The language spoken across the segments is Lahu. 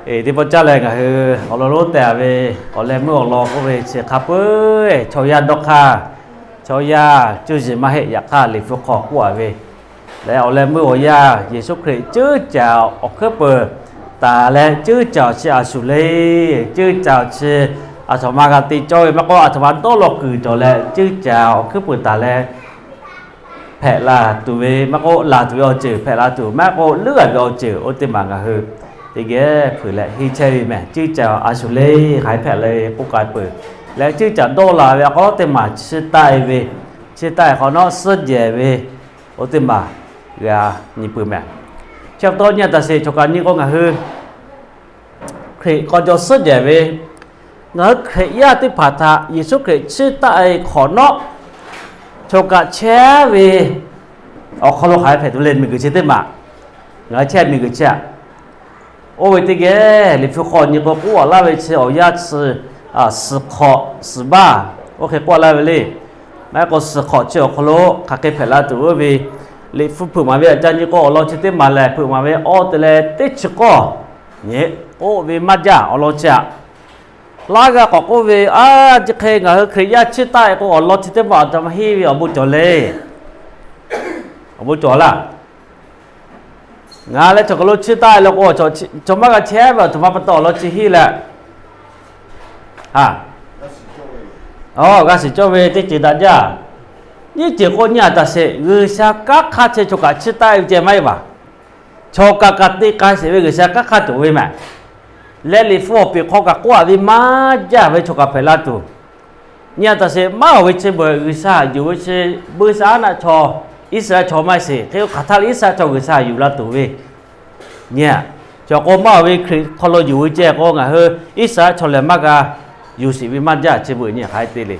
Eˬ, teˇ pawˆ caˇ leh ngaˬ hui awˬ lawn lonˉ teh a ve, awˬ leh meuˇ awˬ lawn k'oˆ ve chi hk'a peu-eˬ chaw yaˇ dawˇ hk'aˇ, chaw yaˇ cuˇ yiˍ maˇ heˆ. Yaꞈ hk'aˇ Liꞈ hpu hk'aw k'oˆ a ve, leh awˬ leh meuˇ awˬ yanˇ Yeˍsuˆ Hkriꞈ ceuˇ caˍ awˬ hkuiˉ peuˬ taˍ leh, ceuˇ caˍ awˬ chi a shuˍ le. Ceuˇ caˍ awˬ chi aˬ htoꞈ ma g'a te cawˇ ve maˇ k'oˆ, aˬ htoꞈ ma dawˇ law kuiˬ cawˬ leh, ceuˇ caˍ awˬ hkuiˉ peuˬ taˍ leh hpehꞈ la tuˬ ve maˇ k'oˆ, laˬ tuˬ ve awˬ ceuˬ hpehꞈ la tuˬ maˇ k'oˆ, leuˉ a ve awˬ ceuˬ oˇ teˇ maˬ ngaˬ hui teˇ geh hpeuꞈ leh henˇ chehˇ ve mehˬ. Ceuˇ caˍ a shuˍ le, hk'aˬ hk'e hpehꞈ le k'oˆ k'ai peuˬ. Leh ceuˇ caˍ dawˇ la ve awˬ hk'aw lo teˇ maˬ chiˇ taˆ e ve, chiˇ taˆ e hk'awꞈ nawˉ suhˉ jehˬ ve oˇ teˇ maˬ g'a nyi peuˬ mehˬ. Chi pa taw nyi a taˍ sheˍ, choˬ kaˬ nyi k'o ngaˬ hui Hkriꞈ k'aw jaw suhˉ jehˬ ve, ngaˬ hui Hkriꞈ yaˇ teˇ hpaˍ htaꞈ Yeˍsuˆ Hkriꞈ chiˇ taˆ e hk'awꞈ nawˉ, choˬ kaˬ chehˇ ve awˬ hk'aw lo hk'aˬ hk'e hpehꞈ tuˬ le, miˬguiˬ chi teˇ maˬ. Ngaˬ hui chehˇ miˬguiˬ chi aꞈ, oˇ ve teˇ geh Liꞈ hpu hk'aw nyi k'o k'oˆ a laˇ ve chi awˬ yanˇ chi suhˍ hk'awꞈ suhˍ baˇ, oˇ hk'e k'oˆ a laˇ ve le. Maˇ heˆ k'o suhˍ hk'awꞈ chi awˬ hk'aw lo hk'aˬ hk'e hpehꞈ la tuˬ oˇ ve Liꞈ hpu hpeuꞈ maˍ ve aꞈ ca nyi k'o, awˬ lawn chi teˇ maˬ lehˬ hpeuꞈ maˍ ve awˇ te leh teˇ chi k'awˇ nyi k'oˆ ve maˇ jaˇ. Awˬ lawn chi aꞈ, laˇ g'a k'awꞈ k'oˆ ve, a, chi hk'e ngaˬ hui Hkriꞈ yaˇ chiˇ taˆ e k'o, awˬ lawn chi teˇ maˬ aˬ htoꞈ ma henˇ ve awˬ bon cawˬ le. Awˬ bon cawˬ laˇ. Ngaˬ leh chaw hk'aˬ lo chiˇ taˆ e la k'o, chaw maˇ g'a chehˇ ve aˬ htoꞈ ma pa taw awˬ lawn chi henˇ leh, a, g'a shiˍ cawˇ ve teˇ ceuˬ daꞈ jaˇ. Nyiˇ ceuˬ k'o nyi a taˍ sheˍ, G'uiˬsha kanˉ hk'aˇ chi choˬ kaˬ chiˇ taˆ e ve ceh maˇ heˆ baˬ. Choˬ kaˬ kaꞈ te k'ai sheˍ ve G'uiˬsha kanˉ hk'aˇ cawˬ ve mehˬ. Leh Liꞈ hpu awˬ peꞈ hk'aw kaꞈ k'oˆ a ve maˇ jaˇ ve choˬ kaˬ hpehꞈ la tuˬ. Nyi a taˍ sheˍ, maˇ awˬ ve chi beuꞈ G'uiˬsha yuˬ ve chi, buiˇshaˆaˉnaˆ chaw, Iˉsaˍreˍlaˆ chaw maˇ heˆ sheˍ. Hk'e k'o hk'aˬ htaˇ leh Iˉsaˍreˍlaˆ chaw G'uiˬsha yuˬ la tuˬ ve nyi a. Chaw k'o maˇ awˬ ve Hkriꞈ hk'aw lo yuˬ ve ceh k'o, ngaˬ hui Iˉsaˍreˍlaˆ chaw lehˬ maˇ g'a yuˬ sheˍ ve maˇ jaˇ, chi beuꞈ nyi hk'aˬ hk'e te le.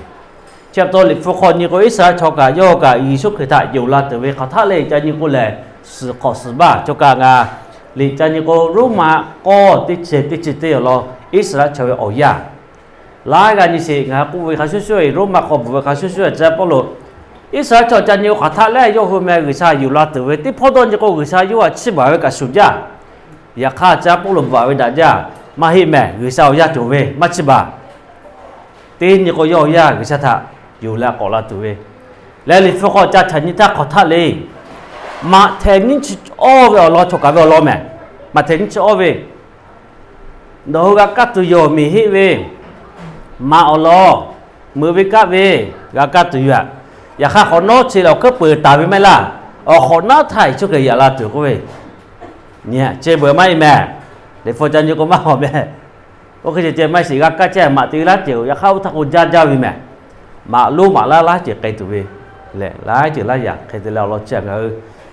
Chi pa taw Liꞈ hpu hk'aw nyi k'o, Iˉsaˍreˍlaˆ chaw kaꞈ yawˇ kaꞈ Yeˍsuˆ Hkriꞈ htaꞈ yonˍ la tuˬ ve hk'aˬ htaˇ lehˬ ca nyi k'o lehˬ, suhˍ hk'awꞈ suhˍ baˇ. Chaw kaꞈ ngaˬ liꞈ ca nyi k'o, Roˉmaꞈ k'awˇ teˇ chi teˇ chi teˇ awˬ lawn Iˉsaˍreˍlaˆ chaw ve awˬ yanˇ laˇ g'a nyi sheˍ. Ngaˬ hui k'oˆ ve hk'a shuˍ shuˍ, Roˉmaꞈ hk'aw bvuhꞈ ve hk'a shuˍ shuˍ, a, caˇ Pawˇluꞈ, Iˉsaˍreˍlaˆ chaw ca nyi k'o hk'aˬ htaˇ lehˬ yawˇ hui meh G'uiˬsha yuˬ la tuˬ ve teˇ hpawˇ dawˇ nyi k'o, G'uiˬsha yawˇ htaꞈ chiˇ baˬ ve kaꞈ shuˍ jaˇ. Yaꞈ hk'aˇ caˇ Pawˇluꞈ bvuhꞈ ve daꞈ jaˇ. Maˇ heˆ mehˬ, G'uiˬsha awˬ yanˇ cawˬ ve maˇ chiˇ baˬ. Teˇ nyi k'o yawˇ awˬ yanˇ G'uiˬsha htaꞈ yonˍ leh k'awꞈ la tuˬ ve. Leh Liꞈ hpu hk'aw ca chaꞈ nyi htaˇ hk'aˬ htaˇ le, Maꞈhtehˍ nyiˇ chi awˇ ve awˬ lawn, chaw kaˬ ve awˬ lawn mehˬ. Maꞈhtehˍ nyiˇ chi awˇ ve, nawˬ hui g'a kaˇ tuˬ yoˬ, miˬ heˆ ve maꞈ awˬ lawn, meuꞈ ve kaˆ ve g'a kaˇ tuˬ yoˬ. Yaꞈ hk'aˇ hk'awꞈ nawˉ chi lehˬ awˬ hkuiˉ peuˬ taˍ ve maˇ heˆ laˇ. Awˬ hk'awꞈ nawˉ htaˇ Yeˍsuˆ Hkriꞈ yaꞈ la tuˬ k'oˆ ve, nyi chi beuꞈ maˇ heˆ mehˬ. Liꞈ hpu ca nyi k'o maˇ hawˬ mehˬ. Oˇ hk'e ceh ceh maˇ shiˍ, g'a kaˇ ceh maꞈ te ve laˇ ceuˬ, yaꞈ hk'aˇ oˇ htaˇ k'o jaˇ jaˇ ve mehˬ. Maꞈ lonˉ maꞈ laˇ laˇ ceuˬ k'ai tuˬ ve lehˬ, laˇ ceuˬ laˇ yaꞈ hk'e te leh awˬ lawn chi ngaˬ hui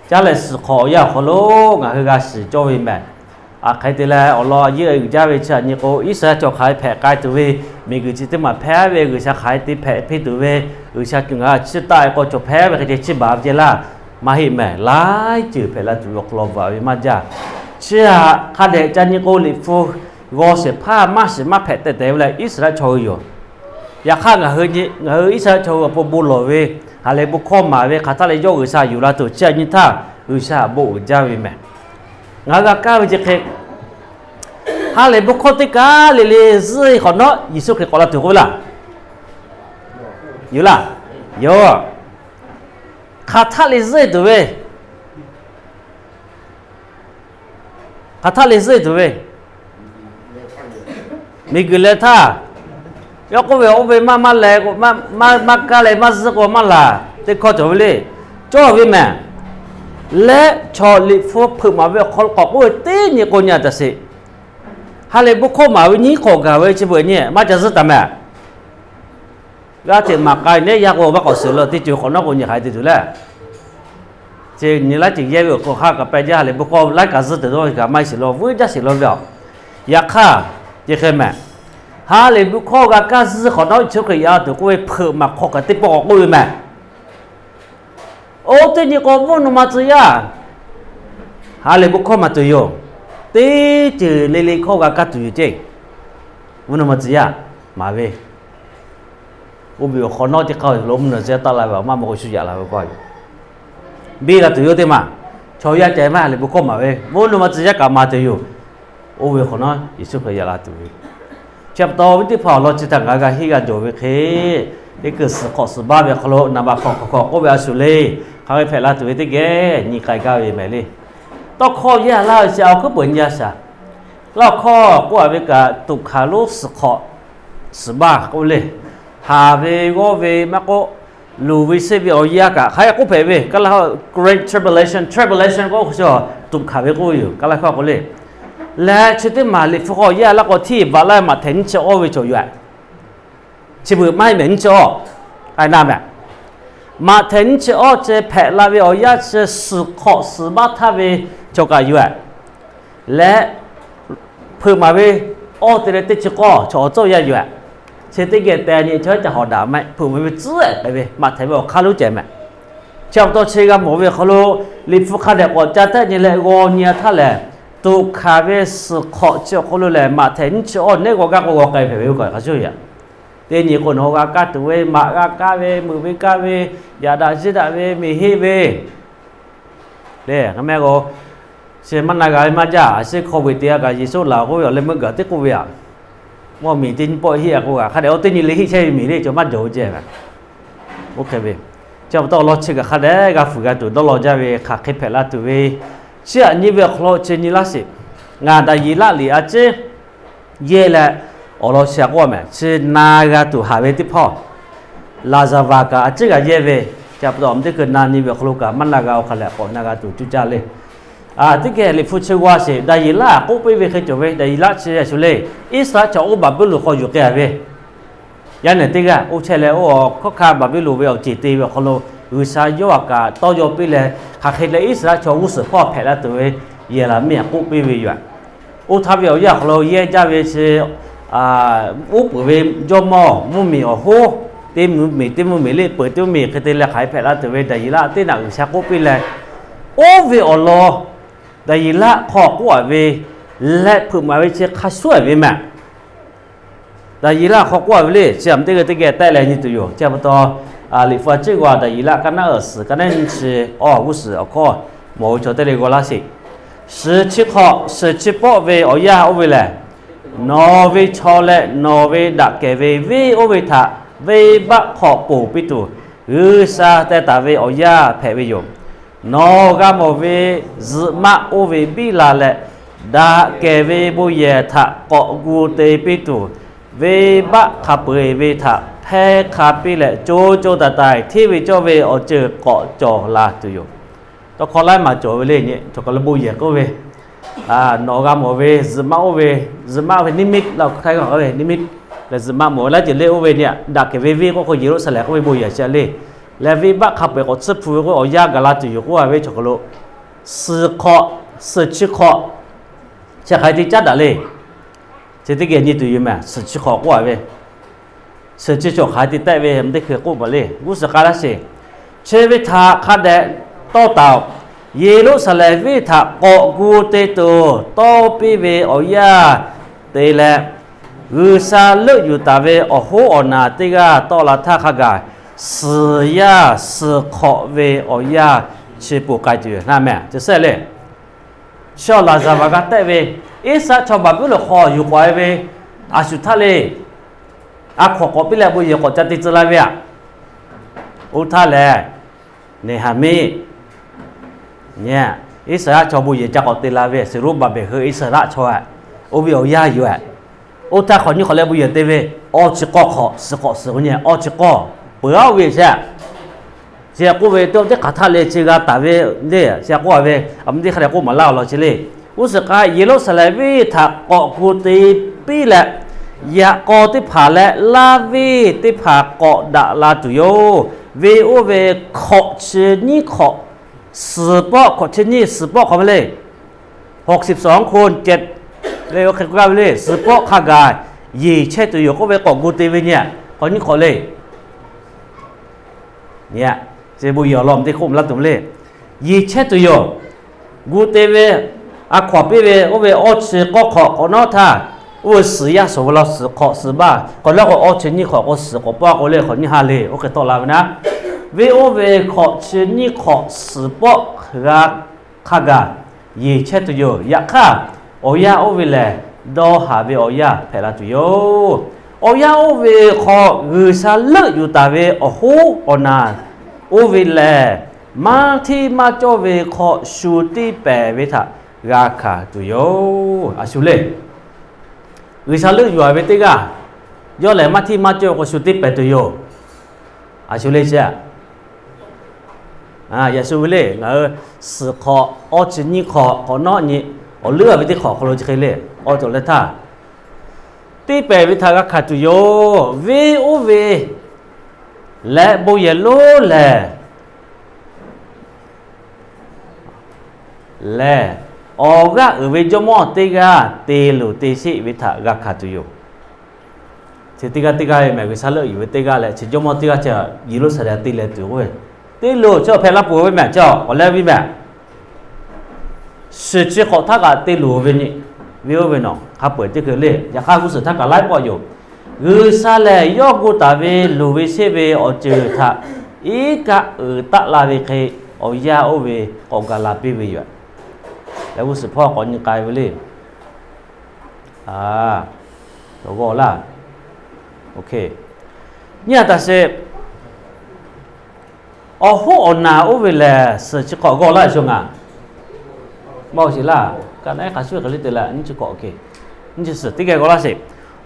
caˇ leh suhˍ hk'awꞈ awˬ yanˇ awˬ hk'aw lo ngaˬ hui g'a shiˍ cawˇ ve mehˬ. Aˬ hk'e te leh awˬ lawn a yeˇ uiˍ jaˇ ve chi aꞈ nyi k'o, Iˉsaˍreˍlaˆ chaw hk'aˬ hk'e hpehꞈ k'ai tuˬ ve, miˬguiˬ chi teˇ maˬ hpehꞈ ve, G'uiˬsha hk'aˬ hk'e te hpehꞈ piˇ tuˬ ve, G'uiˬsha ngaˬ hui chiˇ taˆ e k'o cawˬ hpehꞈ ve hk'e ceh chiˇ baˬ ve ceh laˇ. Maˇ heˆ mehˬ, laiˉ ceuˬ hpehꞈ la tuˬ ve awˬ hk'aw lo bvuhꞈ ve maˇ jaˇ. Chi htaꞈ hk'a dehꞈ ca nyi k'o, Liꞈ hpu g'aw shehˍ hpaˇ maˇ shiˍ maˇ hpehꞈ tehꞈ tehꞈ ve leh Iˉsaˍreˍlaˆ chaw hui yoˬ. Yaꞈ hk'aˇ ngaˬ hui, ngaˬ hui Iˉsaˍreˍlaˆ chaw hui awˬ pon bon lawˬ ve, ha lehˬ bon hkawˇ maˍ ve hk'aˬ htaˇ leh yawˇ G'uiˬsha yuˬ la tuˬ chi aꞈ nyi htaˇ G'uiˬsha bon uiˍ jaˇ ve mehˬ. Ngaˬ hui g'a kaˇ ve chi hk'e, ha lehˬ bon hkawˇ teˇ kaˉ le le zuhˇ hk'awꞈ nawˉ Yeˍsuˆ Hkriꞈ k'awꞈ la tuˬ k'oˆ ve laˇ. Yoˬ laˇ. Yoˬ. Hk'aˬ htaˇ le zuhˇ tuˬ ve, hk'aˬ htaˇ le zuhˇ tuˬ ve, miˬguiˬ leh htaˇ, yawˇ k'oˆ ve, oˇ ve maˇ maˇ leh, maˇ kaˇ leh maˇ zuhˇ k'o maˇ laˬ, teˇ hkawˇ cawˬ ve le. Cawˇ ve mehˬ. Leh chaw Liꞈ hpu hpeuꞈ maˍ ve awˬ hk'aw lo k'awꞈ k'oˆ ve teˇ nyi k'o nyi a taˍ sheˍ. Ha lehˬ bon hkawˇ maˍ ve nyiˇ hk'awꞈ gaˬ ve chi beuꞈ nyi maˇ ca zuhˇ taˍ mehˬ. G'aˇ hteꞈ maˍ k'ai nehˉ yaˇ k'o maˇ k'awꞈ shiˍ la, teˇ ceuˬ hk'awꞈ nawˉ k'o nyi hk'aˬ hk'e te tuˬ leh, chi nyi laiˉ ceuˬ yehˇ ve awˬ hk'aw hk'a kaꞈ peh jaˇ, ha lehˬ bon hkawˇ laiˉ kaꞈ zuhˇ tuˬ dawˇ kaꞈ maˇ shiˍ la, vuiˇ jaˇ shiˍ la ve aˬ. Yaꞈ hk'aˇ, chi hk'e mehˬ. Ha lehˬ bon hkawˇ g'a kaˇ zuhˇ hk'awꞈ nawˉ Yeˍsuˆ Hkriꞈ yaꞈ tuˬ k'oˆ ve hpeuꞈ maˍ hk'aw kaꞈ teˇ pawˆ k'awꞈ k'oˆ ve mehˬ. Oˇ teˇ nyi k'o mvuhˇ naw ma tcuh yaˇ ha lehˬ bon hkawˇ maˍ tuˬ yoˬ. Teˇ ceuˬ le le hkawˇ g'a kaˇ tuˬ yoˬ ceˇ. Mvuhˇ naw ma tcuh yaˇ maˍ ve, oˇ ve awˬ hk'awꞈ nawˉ teˇ hk'aˇ lo mvuhˇ naw tcuh yaˇ taˆ la ve awˬ maˇ maw k'o shu yaꞈ la ve k'o, biˇ la tuˬ yoˬ teˇ maˬ. Chaw yaˇ ceh maˇ ha lehˬ bon hkawˇ maˍ ve, mvuhˇ naw ma tcuh yaˇ kaꞈ maˍ tuˬ yoˬ. Oˇ ve hk'awꞈ nawˉ Yeˍsuˆ Hkriꞈ yaꞈ la tuˬ ve. Chi pa taw awˬ viˉ teˇ hpaˍ awˬ lawn chi htaꞈ ngaˬ g'a henˇ g'a jawˬ ve hk'e, teˇ kuiˬ suhˍ hk'awꞈ suhˍ baˇ ve hk'aw lo naˍ baꞈ hk'awꞈ hk'awꞈ hk'awꞈ k'oˆ ve a shuˍ le. Hk'aˬ hk'e hpehꞈ la tuˬ ve teˇ geh nyi k'ai gaˇ ve mehˍ le. Tawˇ hkawˇ yaˇ laˇ ve chi awˬ hkuiˉ peuˬ nyi a shaˍ. Laˇ awˬ hkawˇ k'oˆ a ve kaꞈ, tuꞈ hkanˍ lonˉ suhˍ hk'awꞈ suhˍ baˇ k'oˆ le. Haˍ ve g'awˇ ve maˇ k'oˆ, luˬ ve seˆ ve awˬ yanˇ kaꞈ hk'a hk'e k'oˆ hpehꞈ ve. Kaˇ laˇ hkawˇ Great Tribulation, tribulation k'oˆ k'o chi tuꞈ hkanˍ ve k'oˆ ve yoˬ. Kaˇ laˇ hkawˇ k'oˆ le. Leh chi teˇ maˬ Liꞈ hpu hk'aw yaˇ laˇ k'o hteˇ baꞈ laˇ ve Maꞈhtehˍ nyiˇ chi awˇ ve cawˬ yoˬ. Chi beuꞈ maˇ heˆ mehˍ, nyiˇ chi awˇ. K'ai na mehˍ. Maꞈhtehˍ nyiˇ chi awˇ chi hpehꞈ la ve awˬ yanˇ chi suhˍ hk'awꞈ suhˍ baˇ htaˇ ve cawˬ kaꞈ yoˬ. Leh hpeuꞈ maˍ ve awˇ te leh teˇ chi k'awˇ chaw awˬ tcuhˇ yaˇ yoˬ. Chi teˇ geh teh nyi chaw ca hawˍ daꞈ maˇ hpeuꞈ maˍ ve tcuhˉ k'ai ve Maꞈhtehˍ ve awˬ hk'aˇ lonˉ ceh mehˍ. Chi pa taw chi g'a mawˬ ve awˬ hk'aw lo Liꞈ hpu hk'a dehꞈ k'awꞈ ca tehˆ nyi leh g'aw nyi a htaˇ lehˬ, tuꞈ hkanˍ ve suhˍ hk'awꞈ chi awˬ hk'aw lo lehˬ, Maꞈhtehˍ nyiˇ chi awˇ neˉ g'aw gaˇ k'o g'aw k'ai hpehꞈ ve k'o kaꞈ cuˇ yaꞈ. Teˇ nyi k'o nawˬ g'a kaˇ tuˬ ve, maꞈ g'a kaˇ ve, meuꞈ ve kaˇ ve, yaꞈ daꞈ jiˇ daꞈ ve, miˬ heˆ ve le, a mehˆ k'o, chi maˇ na g'a ve maˇ jaˇ. A shu hk'aw ve teˇ g'aˇ kaꞈ Yeˍsuˆ laˬ k'oˆ ve awˬ leh meuˇ gaˬ teˇ k'oˆ ve aꞈ, mawˇ miˬ teˇ nyi pawˆ heˆ a k'o kaꞈ hk'a dehꞈ oˇ teˇ nyi le heˆ chehˇ ve miˬ le cawˬ maˇ jawˬ ve ceh. Oˇ hk'e ve, chi pa taw awˬ lawn chi kaꞈ hk'a dehꞈ g'a fuiˍ g'a tuˬ dawˇ law jaˇ ve hk'aˬ hk'e hpehꞈ la tuˬ ve, chi aꞈ nyi ve awˬ hk'aw lo chi nyi laˇ sheˍ. Ngaˬ Daˍyeˍlaˆ liꞈ a ciˉ yehˇ leh awˬ lawn chi a k'oˆ mehˍ, chi na g'a tuˬ haˍ ve teˇ hpawˇ, laˍzaˍvaˍ kaꞈ a ciˉ g'a yehˇ ve, chi pa taw awˬ meh teˇ hkui na nyi ve awˬ hk'aw lo kaꞈ maˇ na g'a, oˇ hk'a leh k'awꞈ na g'a tuˬ cuˇ caˇ le. Teˇ geh Liꞈ hpu chi g'a sheˍ, Daˍyeˍlaˆ k'oˆ piˇ ve hk'e cawˬ ve, Daˍyeˍlaˆ chi a shu le, Iˉsaˍreˍlaˆ chaw oˇ Baˍbuˍlonˍ hk'aw yuˬ k'ai a ve yaˇ nehˬ teˇ g'aˇ oˇ chehˇ leh, oˇ hkawˇ hkanˇ Baˍbuˍlonˍ ve awˬ ceˬ te ve awˬ hk'aw lo G'uiˬsha yawˇ a kaꞈ tawˇ yaw piˇ leh, hk'aˬ hk'e leh Iˉsaˍreˍlaˆ chaw g'uˇ suhˍ hpawˇ hpehꞈ la tuˬ ve yehˬ laˬ miˇ a k'oˆ piˇ ve yoˬ. Oˇ htaˇ ve awˬ yanˇ awˬ hk'aw lo yehˇ jaˇ ve chi, uˉ peunˍ ve jawˇmawˇ mvuhˇmiˬ awˬ hoˉ, teˇ mvuhˇmiˬ teˇ mvuhˇmiˬ le, peuˬ teˇ mvuhˇmiˬ hk'e te leh hk'aˬ hk'e hpehꞈ la tuˬ ve Daˍyeˍlaˆ teˇ naꞈ G'uiˬsha k'oˆ piˇ leh, oˇ ve awˬ lawn Daˍyeˍlaˆ hk'aw k'oˆ a ve leh hpeuꞈ maˍ ve chi hk'a shuˉ a ve mehˍ. Daˍyeˍlaˆ hk'aw k'oˆ a ve le, chi a meh teˇ g'aˇ teˇ geh tehˆ leh nyi tuˬ yoˬ. Chi pa taw, Liꞈ hpu a ciˉ g'a Daˍyeˍlaˆ kaˇ naˉ uiˍ suhˍ, kaˇ naˉ nyiˇ chi awˇ g'uˇ suhˍ awˬ hkawˇ mawˬ ve chaw teˇ le g'aw laˇ sheˍ. Suhˍ chi hk'awꞈ suhˍ chi pawˆ ve awˬ yanˇ oˇ ve lehˬ, nawˬ ve chaw leh nawˬ ve daꞈ kehˬ ve venˇ oˇ ve htaꞈ venˇbaˆ hk'aw ponˬ piˇ tuˬ, G'uiˬsha teh taˍ ve awˬ yanˇ hpehꞈ ve yoˬ. Nawˬ g'a mawˬ ve zuhꞈ maˆ oˇ ve biˇ la leh, daꞈ kehˬ ve bon yehˬ htaꞈ k'awꞈ gu te piˇ tuˬ, venˇbaˆ hk'a peu-eˬ ve htaꞈ hpehˇ hk'a piˇ leh, co co taiˍ taiˍ hteˇ ve cawˇ ve awˬ ceuˬ k'awꞈ cawˬ la tuˬ yoˬ. Tawˇ hkawˇ laiˉ maˬ cawˬ ve le, chaw kaˬ lo bon yehˬ k'oˆ ve, nawˬ g'a mawˬ ve zuhꞈ maˆ oˇ ve, zuhꞈ maˆ ve นิมิต laˇ hk'aˇ ve นิมิต leh zuhꞈ maˆ mawˬ ve laˇ ceuˬ le oˇ ve nyi, daꞈ kehˬ ve venˇ k'oˆ k'o Yeˍruˆsaˍlehnˍ k'oˆ ve bon yehˬ chi le, leh venˇbaˆ hk'a peu-eˬ k'awꞈ tsuhˇ hpu ve k'o awˬ yanˇ gaˬ la tuˬ yoˬ k'oˆ a ve chaw kaˬ lo, suhˍ hk'awꞈ, suhˍ chi hk'awꞈ, chi hk'aˬ hk'e te caˉ daꞈ le. Chi teˇ geh nyi tuˬ yoˬ mehˍ, suhˍ chi hk'awꞈ k'oˆ a ve, suhˍ chi chaw hk'aˬ hk'e te tehˆ ve meh teˇ hkui k'oˆ maˍ le, g'uˇ suhˍ k'ai laˇ sheˍ. Chi ve htaꞈ hk'a dehꞈ tawˇ taˍ-oˬ. Yeˍruˆsaˍlehnˍ venˇ htaꞈ k'awꞈ gu te tuˬ tawˇ piˇ ve awˬ yanˇ te leh, G'uiˬsha leuˆ yuˬ taˍ ve awˬ hoˉ awˬ naˬ teˇ g'aˇ tawˆ la htaˇ hk'a gaˬ, suhˍ yaˇ suhˍ hk'awꞈ ve awˬ yanˇ chi poˬ k'ai tuˬ yoˬ na mehˍ. Chi sehˆ le, chaw laˍzaˍvaˍ g'a tehˆ ve, Iˉsaˍreˍlaˆ chaw Baˍbuˍlonˍ hk'aw yuˬ k'awꞈ e ve, a shu htaˇ le, a hkawꞈ k'awꞈ piˇ leh bon yehˬ k'awꞈ ca te tcuh la ve aꞈ. Oˇ htaˇ lehˬ, Neˍhaˍmiˆ nyi, Iˉsaˍreˍlaˆ chaw bon yehˬ ca k'awꞈ te la ve, Seˍruˆbaˍbeˍ hui Iˉsaˍreˍlaˆ chaw a, oˇ ve awˬ yanˇ yoˬ. Oˇ htaˇ hk'awꞈ nyiˇ hk'awꞈ leh bon yehˬ te ve, awˇ chi k'awˇ hk'awꞈ, suhˍ hk'awꞈ suhˍ k'o nyi, awˇ chi k'awˇ peuˬ a oˇ ve sheˍ. Chi k'oˆ ve teˇ teˇ hk'aˬ htaˇ leh chi g'a taˍ ve le, chi k'oˆ a ve, a meh teˇ hk'aˬ leh k'oˆ maˍ laˇ awˬ lawn chi le. G'uˇ suhˍ k'ai Yeˍruˆsaˍlehnˍ venˇ htaꞈ k'awꞈ gu te piˇ leh, yaꞈ k'aw teˇ hpaˍ leh laˇ venˇ teˇ hpaˍ k'awꞈ daꞈ la tuˬ yoˬ. Venˇ oˇ ve hkawꞈ chi nyiˇ hk'awꞈ suhˍ pawˆ, hkawꞈ chi nyiˇ suhˍ pawˆ hk'aw ve le, หกสิบสองคูณเจ็ด le, oˇ hk'e k'oˆ gaˇ ve le, suhˍ pawˆ hk'a gaˬ yeˬ chehˇ tuˬ yoˬ k'oˆ ve k'awꞈ gu te ve nyi, hk'awꞈ nyiˇ hk'awꞈ le. Nyi, chi bon yehˬ awˬ lawn teˇ hk'oˆ maˍ laˇ tuˬ le. Yeˬ chehˇ tuˬ yoˬ. Gu te ve, a hkawꞈ piˇ ve oˇ ve awˇ chi k'awˇ hk'awꞈ k'awꞈ nawˉ htaˇ, oˇ ve suhˍ yaˇ shawˍ ve law suhˍ hk'awꞈ suhˍ baˇ k'awꞈ nawˉ k'o, awˇ chi nyiˇ hk'awꞈ k'o suhˍ k'awꞈ pawˆ k'o le, hk'awꞈ nyiˇ ha le, oˇ hk'e tawˆ la ve naˉ. Venˇ oˇ ve hkawꞈ chi nyiˇ hk'awꞈ suhˍ pawˆ g'a hk'a gaˬ yeˬ chehˇ tuˬ yoˬ. Yaꞈ hk'aˇ, Awˬ yanˇ oˇ ve lehˬ, dawˇ haˍ ve awˬ yanˇ hpehꞈ la tuˬ yoˬ. Awˬ yanˇ oˇ ve hk'aw G'uiˬsha leuˆ yuˬ taˍ ve awˬ hoˉ awˬ naˬ oˇ ve lehˬ, maˇ hteˇ maˇ cawˇ ve hk'aw shu tiˇ pehˍ ve htaꞈ g'a hkanˍ tuˬ yoˬ. A shu le, G'uiˬsha leuˆ yuˬ a ve teˇ g'aˇ, yawˇ lehˬ maˇ hteˇ maˇ cawˇ ve hk'aw shu tiˇ pehˍ tuˬ yoˬ. A shu le chi a, yaꞈ shu ve le, ngaˬ hui suhˍ hk'awꞈ awˇ chi nyiˇ hk'awꞈ hk'awꞈ nawˉ nyi, awˬ leuˉ a ve teˇ hk'awꞈ hk'aw lo chi hk'e le, awˬ cawˬ leh htaˇ, teˇ pehˍ ve htaꞈ g'a hkanˍ tuˬ yoˬ. Venˇ oˇ ve leh bon yehˬ lonˉ lehˬ, lehˬ, awˬ g'aˇ uiˍ ve jawˇmawˇ teˇ g'aˇ te luˬ te sheˆ ve htaꞈ g'a hkanˍ tuˬ yoˬ. Chi teˇ g'aˇ teˇ g'aˇ ve mehˬ, G'uiˬsha leuˆ yuˬ ve teˇ g'aˇ leh chi jawˇmawˇ teˇ g'aˇ chi Yeˍruˆsaˍlehnˍ te leh tuˬ k'oˆ ve, te luˬ chi awˬ hpehꞈ la peuˬ ve mehˬ, chi awˬ leh ve mehˬ. Suhˍ chi hk'awꞈ htaˇ kaꞈ te luˬ ve nyi, venˇ oˇ ve nawˬ hk'a peu-eˬ teˇ hkui le. Yaꞈ hk'aˇ g'uˇ suhˍ htaˇ kaꞈ laiˉ pawˆ yoˬ. G'uiˬsha lehˬ yawˇ gu taˍ ve luˬ ve sheˆ ve awˬ ceuˬ htaꞈ iˉ kaˆ uiˍ taˆ la ve hk'e, awˬ yanˇ oˇ ve k'awꞈ gaˬ la piˇ ve yoˬ. Leh g'uˇ suhˍ hpawˇ k'awꞈ nyi k'ai ve le. G'awˇ laˇ. Nyi a taˍ sheˍ. Awˬ hoˉ awˬ naˬ oˇ ve lehˬ suhˍ chi hk'awꞈ g'awˇ laˇ sho ngaˬ maˇ oˬ sheˍ laˇ. Ka naˉ hk'a shuˍ hk'e le te leh nyi chi hk'awꞈ, nyi chi suhˍ teˇ geh g'awˇ laˇ sheˍ.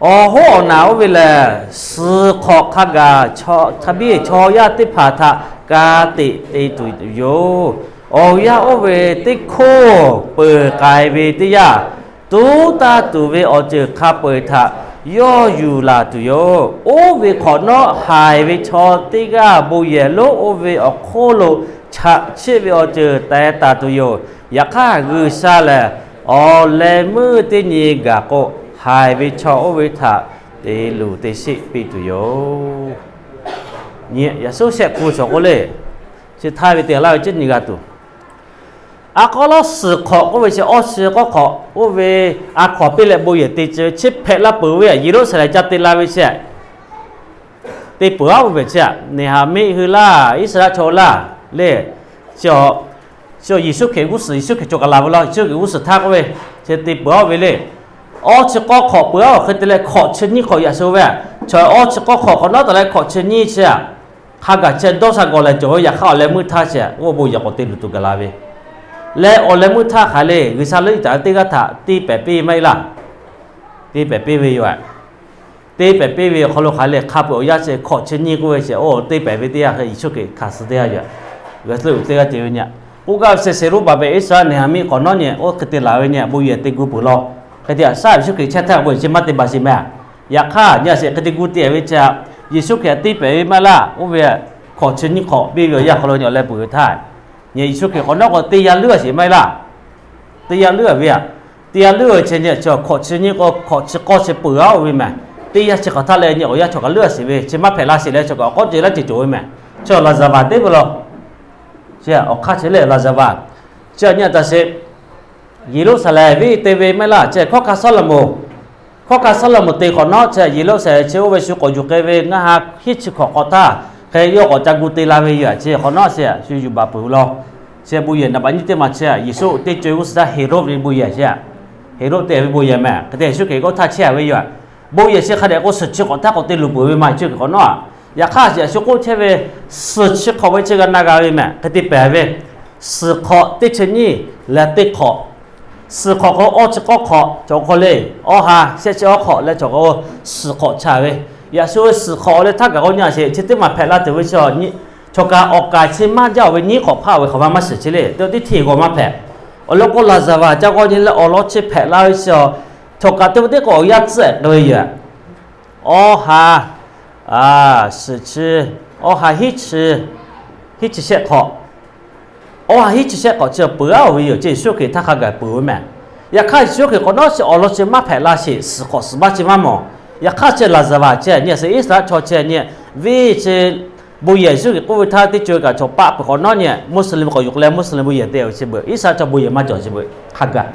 Awˬ hoˉ awˬ naˬ oˇ ve lehˬ suhˍ hk'awꞈ hk'a gaˬ hk'a biˇ chaw yaˇ teˇ hpaˍ htaꞈ ka tiꞈ te tuˬ yoˬ. Awˬ yanˇ oˇ ve teˇ hkoˇ peuˬ k'ai ve teˇ yanˇ, tuˉ taˇ tuˬ ve awˬ ceuˬ hk'a peu-eˬ htaꞈ yawˇ yuˬ laˬ tuˬ yoˬ. Oˇ ve hk'awꞈ nawˉ haiˬ ve chaw teˇ g'aˇ bon yehˬ lonˉ oˇ ve awˬ hk'oˆ lo chaꞈ chiˆ ve awˬ ceuˬ teh taˍ tuˬ yoˬ. Yaꞈ hk'aˇ G'uiˬsha lehˬ awˬ leh meuˇ teˇ nyi gaˬ k'o, haiˬ ve chaw oˇ ve htaꞈ te luˬ te sheˆ piˇ tuˬ yoˬ. Nyi yaꞈ suˉ shehˆ hpu shawˍ k'oˆ le, chi htaˇ ve te laˇ ve ceˇ nyi g'a tuˬ. A k'aw lawˉ suhˍ hk'awꞈ k'oˆ ve chi awˇ chi k'awˇ hk'awꞈ oˇ ve a hkaw piˇ leh bon yehˬ te ceh ve chi hpehꞈ la peuˬ ve a, Yeˍruˆsaˍlehnˍ ca te la ve chi te peuˬ aˉ ve chi a, Neˍhaˍmiˆ hui laˇ, Iˉsaˍreˍlaˆ chaw laˇ le, chi a, chi a Yeˍsuˆ Hkriꞈ g'uˇ suhˍ, Yeˍsuˆ Hkriꞈ cawˬ kaˬ la ve law, Yeˍsuˆ Hkriꞈ g'uˇ suhˍ htaˇ k'oˆ ve chi te peuˬ aˉ ve le. Awˇ chi k'awˇ hk'awꞈ peuˬ aˉ awˬ hk'e te leh hkawꞈ chi nyiˇ hk'awꞈ yaꞈ sho ve a, chaw awˇ chi k'awˇ hk'awꞈ hk'awꞈ nawˉ taˍ leh hkawꞈ chi nyiˇ chi a, hk'a gaˬ chehˇ dawˇ sha gawˬ leh cawˬ ve. Yaꞈ hk'aˇ awˬ leh meuˇ htaˇ chi a, oˇ bon yehˬ k'awꞈ te luˬ tuˬ gaˬ la ve leh awˬ leh meuˇ htaˇ hk'aˬ le G'uiˬsha leuˆ taˍ ve teˇ g'aˇ htaꞈ te pehˍ piˇ maˇ heˆ laˇ. Te pehˍ piˇ ve yoˬ. Te pehˍ piˇ ve awˬ hk'aw lo hk'aˬ le hk'a peu-eˬ awˬ yanˇ chi hkawꞈ chi nyiˇ k'oˆ ve chi, oˇ te pehˍ ve teˇ yanˇ hk'e Yeˍsuˆ Hkriꞈ hkanˍ suh teˇ yanˇ yoˬ. G'uiˬsha leuˆ teˇ g'aˇ ce ve nyi a. K'oˆ gaˇ ve chi Seˍruˆbaˍbeˍ, Iˉsaˍreˍlaˆ, Neˍhaˍmiˆ hk'awꞈ nawˉ nyi oˇ hk'e te laˬ ve nyi a, bon yehˬ te gu peuˬ law. Hk'e te a shaˉ Yeˍsuˆ Hkriꞈ chehˇ htaˇ bon yehˬ chi maˇ te baˬ sheˍ meh. Yaꞈ hk'aˇ nyi a sheˍ hk'e te gu te ve chi a, Yeˍsuˆ Hkriꞈ te pehˍ ve maˇ laˇ. Oˇ ve hkawꞈ chi nyiˇ hk'awꞈ piˇ ve awˬ yanˇ hk'aw lo nyi awˬ leh peuˬ ve htaˇ, nyi Yeˍsuˆ Hkriꞈ hk'awꞈ nawˉ k'o teˇ yanˇ leuˉ a sheˍ maˇ heˆ laˇ. Teˇ yanˇ leuˉ a ve a, teˇ yanˇ leuˉ a chi nyi a, chi hkawꞈ chi nyiˇ k'o hkawꞈ chi k'awˇ chi peuˬ aˉ oˇ ve meh. Teˇ yanˇ chi hk'awꞈ htaˇ leh nyi awˬ yanˇ chaw kaꞈ leuˉ a sheˍ ve chi maˇ hpehꞈ la sheˍ leh chaw kaꞈ awˬ k'awˉ ce laˇ ce cawˬ ve meh. Chi Laˍzaˍvaˍ teˇ ve law. Chi awˬ hk'aˇ chi le Laˍzaˍvaˍ. Chi a nyi a taˍ sheˍ. Yeˍruˆsaˍlehnˍ venˇ te ve maˇ heˆ laˇ. Chi hkawˇ hkanˇ Saˉlaꞈmonˍ, hkawˇ hkanˇ Saˉlaꞈmonˍ te hk'awꞈ nawˉ chi Yeˍruˆsaˍlehnˍ chi oˇ ve shu k'awꞈ yuˬ k'ai ve ngaˇ ha hiˉ chi hkawꞈ hk'awꞈ htaˇ hk'e yawˇ k'awꞈ ca gu te la ve yoˬ. Chi hk'awꞈ nawˉ chi shu yuˬ baˬ peuˬ ve law. Chi bon yehˬ naˍ baꞈ nyiˇ teˇ maˬ chi Yeˍsuˆ teˇ co-e g'uˇ suhˍ htaˇ Heˍroˆ ve bon yehˬ chi, Heˍroˆ te ve bon yehˬ meh. Hk'e te Yeˍsuˆ Hkriꞈ k'oˆ htaˇ chehˇ a ve yoˬ. Bon yehˬ chi hk'a dehꞈ k'o suhˍ chi hk'awꞈ htaˇ k'awꞈ te luˬ peuˬ ve maˇ heˆ. Chi hk'awꞈ nawˉ a, yaꞈ hk'aˇ Yeˍsuˆ k'oˆ chehˇ ve suhˍ chi hk'awꞈ ve chi g'a na g'a ve meh. Hk'e te pehˍ ve suhˍ hk'awꞈ teˇ chi nyiˇ leh teˇ hk'awꞈ, suhˍ hk'awꞈ k'o awˇ chi k'awˇ hk'awꞈ cawˬ hk'aw le, awˇ ha shehˆ chi awˇ hk'awꞈ leh cawˬ k'o suhˍ hk'awꞈ chaˇ ve. Yaꞈ shu ve suhˍ hk'awꞈ leh htaˇ kaꞈ k'o nyi a sheˍ chi teˇ maˬ hpehꞈ la tuˬ ve chi, chaw kaꞈ awˬ kaˍ chi maˇ jaˇ oˬ ve nyiˉ hk'awꞈ hpaˆ ve hk'awꞈ ma maˇ shiˍ chi le, teˇ teˇ hteˇ g'awˬ maˇ hpehꞈ. Awˬ lawn k'o Laˍzaˍvaˍ ca k'o nyi leh awˬ lawn chi hpehꞈ la ve chi a, chaw kaꞈ teˇ ve teˇ k'o awˬ yanˇ tcuhˉ k'ai ve yoˬ. Awˇ ha suhˍ chi, awˇ ha hiˉ chi, hiˉ chi shehˆ hk'awꞈ, awˇ ha hiˉ chi shehˆ hk'awꞈ chi peuˬ aˉ oˬ ve yoˬ. Chi Yeˍsuˆ Hkriꞈ htaˇ hk'a gaˬ peuˬ ve meh. Yaꞈ hk'aˇ Yeˍsuˆ Hkriꞈ hk'awꞈ nawˉ chi awˬ lawn chi maˇ hpehꞈ la sheˍ, suhˍ hk'awꞈ suhˍ baˆ chi maˇ mawˬ. Yaꞈ hk'aˇ chi Laˍzaˍvaˍ chi nyi a sheˍ Iˉsaˍreˍlaˆ chaw chi nyi, venˇ chi bon yehˬ Yeˍsuˆ Hkriꞈ k'oˆ ve htaˇ teˇ co-e kaꞈ chaw paˆ peuˬ hk'awꞈ nawˉ nyi, Muˇsuˍliˍ k'awꞈ yuˬ k'ai leh Muˇsuˍliˍ bon yehˬ te ve chi beuꞈ, Iˉsaˍreˍlaˆ chaw bon yehˬ maˇ cawˬ chi beuꞈ hk'a gaˬ.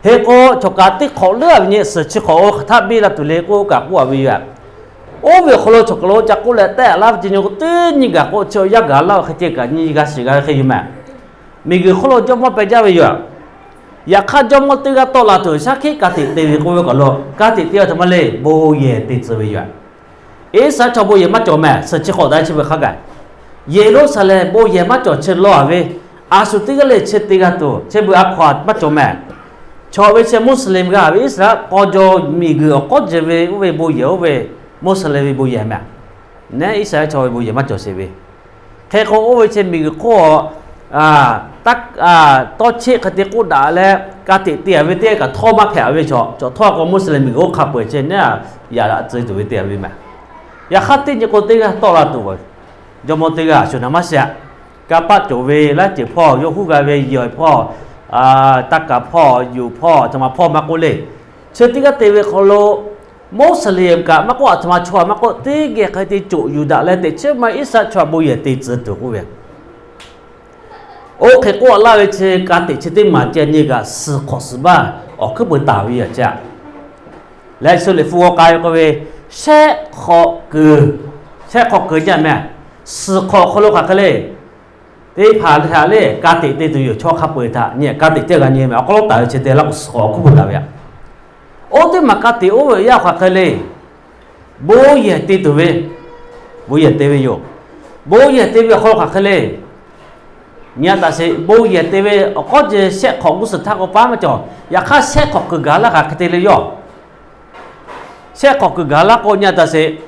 Hk'e k'o chaw kaꞈ teˇ hk'awꞈ leuˉ a ve nyi, suhˍ chi hk'awꞈ oˇ hk'aˬ htaˇ biˇ la tuˬ le k'oˆ kaꞈ k'oˆ a ve yoˬ. Oˇ ve awˬ hk'aw lo chaw kaꞈ lo ca k'oˆ leh tehˆ laˇ ve ce nyi k'o teˇ nyi gaˬ k'o chi awˬ yanˇ gaˬ laˇ ve hk'e ce kaꞈ nyi g'a shiˍ g'a ve hk'e yoˬ meh. Miˬguiˬ hk'oˆ lo jawˇmawˇ peh jaˇ ve yoˬ. Yaꞈ hk'aˇ, jawˇmawˇ teˇ g'aˇ tawˆ la tuˬ shaˉ hkiˆ ka tiꞈ te ve k'oˆ ve kaꞈ lo, ka tiꞈ te-a htoꞈ ma le, bon yehˬ te tcuh ve yoˬ. Iˉsaˍreˍlaˆ chaw bon yehˬ maˇ cawˬ mehˍ, suhˍ chi hk'awꞈ daꞈ chi beuꞈ hk'a gaˬ. Yeˍruˆsaˍlehnˍ bon yehˬ maˇ cawˬ chi lawˬ-a ve, a shu teˇ g'aˇ le chi te g'a tuˬ, chi beuꞈ a hkaw-anˬ maˇ cawˬ mehˍ. Chaw ve chi Muslim g'a ve Iˉsaˍreˍlaˆ k'aw jaw miˬguiˬ awˬ k'awˉ jeh ve oˇ ve bon yehˬ, oˇ ve Muslim ve bon yehˬ mehˍ. Neˉ Iˉsaˍreˍlaˆ chaw ve bon yehˬ maˇ cawˬ sheˍ ve. Hk'e k'o, oˇ ve chi miˬguiˬ hk'oˆ a, tawˇ cheˆ hk'e te k'oˆ daꞈ leh, ka tiꞈ te-a ve teˇ g'aˇ kaꞈ htawˇ maˇ hpehꞈ-a ve chaw, chaw htawˇ k'o Muslim miˬguiˬ oˇ hk'a peu-eˬ chi neˉ yaꞈ daꞈ tcuh tuˬ ve te-a ve mehˍ. Yaꞈ hk'aˇ, teˇ nyi k'o teˇ g'aˇ tawˆ la tuˬ, jawˇmawˇ teˇ g'aˇ a shu naˍ maˇ shehˍ. Kanˇ paˆ cawˬ ve laiˉ ceuˬ hpawˇ, yawˇ huˉ g'a ve yawˬ hpawˇ, taˇ kaˍ hpawˇ, yuˬ hpawˇ, a htoꞈ ma hpawˇ maˇ k'oˆ le. Chi teˇ g'aˇ te ve hk'aw lo, Moˉseˍ liꞈ kaꞈ maˇ k'oˆ, a htoꞈ ma chaw maˇ k'oˆ, teˇ geh hk'e te coˬ yuˬ daꞈ leh teꞈ chiˉ ma Iˉsaˍreˍlaˆ chaw bon yehˬ te tcuh tuˬ k'oˆ ve. Oˇ hk'e k'oˆ laˇ ve chi ka tiꞈ chi teˇ maˬ ceh nyi kaꞈ suhˍ hk'awꞈ suhˍ baˇ awˬ hkuiˉ peuˬ taˍ ve yoˬ ceˇ. Leh shu liꞈ hpu g'aw k'ai ve k'oˆ ve, shehˆ hk'awꞈ kuiˬ, shehˆ hk'awꞈ kuiˬ nyi mehˍ. Suhˍ hk'awꞈ hk'aw lo hk'aˬ hk'e le, teˇ hpaˍ htaꞈ le ka tiꞈ te tuˬ yoˬ, chaw hk'a peu-eˬ htaꞈ nyi ka tiꞈ ceh g'a nyi mehˍ. Awˬ hk'aw lo taˍ ve chi te laˇ k'o suhˍ hk'awꞈ awˬ hkuiˉ peuˬ taˍ ve yoˬ. Oˇ teˇ maˬ ka tiꞈ oˇ ve yaˇ hk'aˬ hk'e le, bon yehˬ te tuˬ ve, bon yehˬ te ve yoˬ. Bon yehˬ te ve awˬ hk'aw lo hk'aˬ hk'e le, nyi-a taˍ sheˍ, bon yehˬ te ve awˬ k'awˉ ceh shehˆ hk'awꞈ g'uˇ suhˍ htaˇ k'o paˉ maˇ cawˬ. Yaꞈ hk'aˇ, shehˆ hk'awꞈ kuiˬ gaˬ laˇ hk'aˬ hk'e te le yoˬ. Shehˆ hk'awꞈ kuiˬ gaˬ laˇ k'o, nyi-a taˍ sheˍ,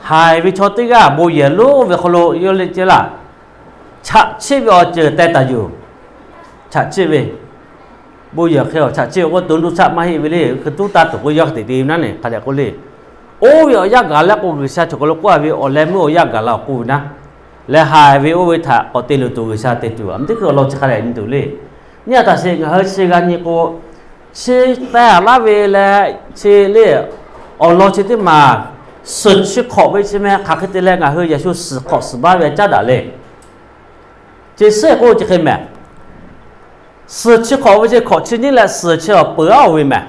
haiˬ ve chaw teˇ g'aˇ bon yehˬ lonˉ ve hk'aw lo yawˇ le ceh laˇ, chaꞈ chiˆ ve awˬ ceuˬ teh taˍ yuˬ. Chaꞈ chiˆ ve, bon yehˬ hk'e chaꞈ chiˆ ve k'o, to nuˇ chaˆ maˇ heˆ ve le, hkui tuˉ taˇ tuˬ k'o, yawˇ hk'e te te ve naˉ neˬ hk'a dehꞈ k'oˆ le. Oˇ ve awˬ yanˇ gaˬ laˇ k'o, G'uiˬsha chaw hk'aw lo k'oˆ-a ve awˬ leh meuˇ awˬ yanˇ gaˬ la awˬ k'oˆ ve naˉ, leh haiˬ ve oˇ ve htaꞈ k'awꞈ te luˬ tuˬ G'uiˬsha te tuˬ, a, teˇ hkui awˬ lawn chi hk'a dehꞈ nyi tuˬ le. Nyi-a taˍ sheˍ, ngaˬ hui chi g'a nyi k'o, chi teh-a laˇ ve leh chi le, awˬ lawn chi teˇ maˬ suhˍ chi hk'awꞈ ve chi meh hk'aˬ hk'e te leh ngaˬ hui Yeˍsuˆ suhˍ hk'awꞈ suhˍ baˇ ve caˉ daꞈ le. Chi suhˉ k'oˆ chi hk'e mehˍ. Suhˍ chi hk'awꞈ ve chi hk'awꞈ chi nyiˉ leh suhˍ chi awˬ peuˬ-aˉ-oˬ ve mehˍ.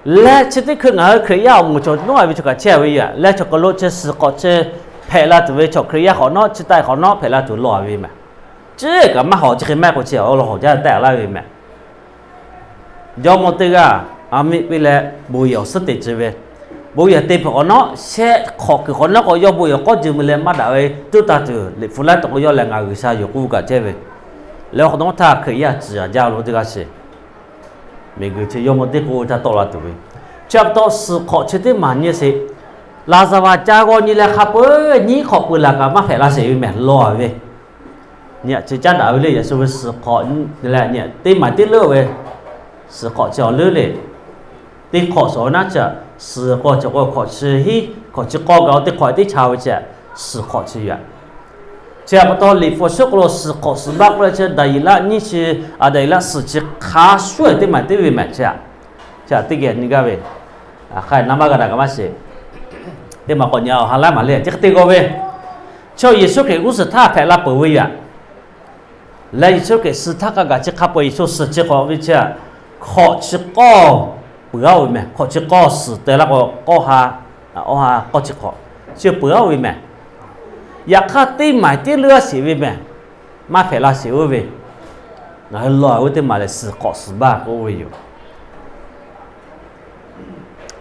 Leh chi teˇ hkui ngaˬ hui Hkriꞈ yaˇ awˬ moˍ chaw nawˉ-a ve chaw kaꞈ chehˇ-a ve yoˬ. Leh chaw hk'aw lo chi suhˍ hk'awꞈ chi hpehꞈ la tuˬ ve chaw Hkriꞈ yaˇ hk'awꞈ nawˉ, chi taˆ hk'awꞈ nawˉ hpehꞈ la tuˬ lawˬ-a ve mehˍ. Chi kaꞈ maˇ hawˍ chi hk'e maˇ k'o chi awˬ lawn hawˍ jaˇ teh-a laˇ ve mehˍ. Jawˇmawˇ teˇ g'aˇ a miˆ piˇ leh bon yehˬ awˬ suhˉ te tcuh ve, bon yehˬ te hpehꞈ hk'awꞈ nawˉ, shehˆ hk'awꞈ kuiˬ hk'awꞈ nawˉ k'o, yawˇ bon yehˬ awˬ k'awˉ jeh mui leh maˇ daꞈ ve tuˉ taˇ tuˬ, Liꞈ hpu laiˉ taw k'o yawˇ leh ngaˬ G'uiˬsha yoˬ k'oˆ kaꞈ chehˇ ve. Leh awˬ hk'awꞈ nawˉ htaˇ Hkriꞈ yaˇ ciˍ a jaˇ lo teˇ g'aˇ sheˍ. Miˬguiˬ chi jawˇmawˇ teˇ k'oˆ ve htaˇ tawˆ la tuˬ ve, chi pa taw suhˍ hk'awꞈ chi teˇ maˬ nyi sheˍ. Laˍzaˍvaˍ ca g'aw nyi leh hk'a peu-eˬ nyiˉ hk'awꞈ peuˬ laˬ kaꞈ maˇ hpehꞈ la sheˍ ve mehˍ lawˬ-a ve. Nyi-a chi caˉ daꞈ ve le, Yeˍsuˆ ve suhˍ hk'awꞈ leh nyi-a teˇ maˬ teˇ leuˉ ve, suhˍ hk'awꞈ chi awˬ leuˉ le. Teˇ hk'awꞈ shawˍ naˉ chi, suhˍ k'o chi k'o hk'awꞈ chi hiˉ hk'awꞈ chi k'awˇ gaˬ-o teˇ hk'awꞈ teˇ cha ve chi, suhˍ hk'awꞈ chi yoˬ. Chi pa taw Liꞈ hpu awˬ suhˉ k'o lo suhˍ hk'awꞈ suhˍ baˆ k'oˆ leh chi Daˍyeˍlaˆ nyiˇ chi, a, Daˍyeˍlaˆ suhˍ chi hk'a shuˉ-e teˇ maˬ teˇ ve mehˍ chi-a. Chi teˇ geh nyi gaˇ ve, hk'aˬ na maˇ g'a daꞈ kaꞈ maˇ sheˍ. Teˇ maˬ k'awꞈ nyi awˬ ha laiˉ maˬ le, chi hk'e te g'aw ve, chaw Yeˍsuˆ Hkriꞈ g'uˇ suhˍ htaˇ hpehꞈ la peuˬ ve yoˬ. Leh Yeˍsuˆ Hkriꞈ suh htaˇ hk'a gaˬ chi hk'a peu-eˬ Yeˍsuˆ suhˍ chi hk'awꞈ ve chi, hk'awꞈ chi k'awˇ peuˬ-aˉ-oˬ ve mehˍ. Hk'awꞈ chi k'awˇ suhˍ teh laˇ k'o, k'awˇ ha, awˇ ha k'awˇ chi hk'awꞈ chi peuˬ-aˉ-oˬ ve mehˍ. Yaꞈ hk'aˇ, teˇ maˬ teˇ leuˉ-a sheˍ ve mehˍ. Maˇ hpehꞈ la sheˍ-oˬ ve, ngaˬ hui lawˬ-a ve teˇ maˬ lehˬ suhˍ hk'awꞈ suhˍ baˆ k'oˆ ve yoˬ.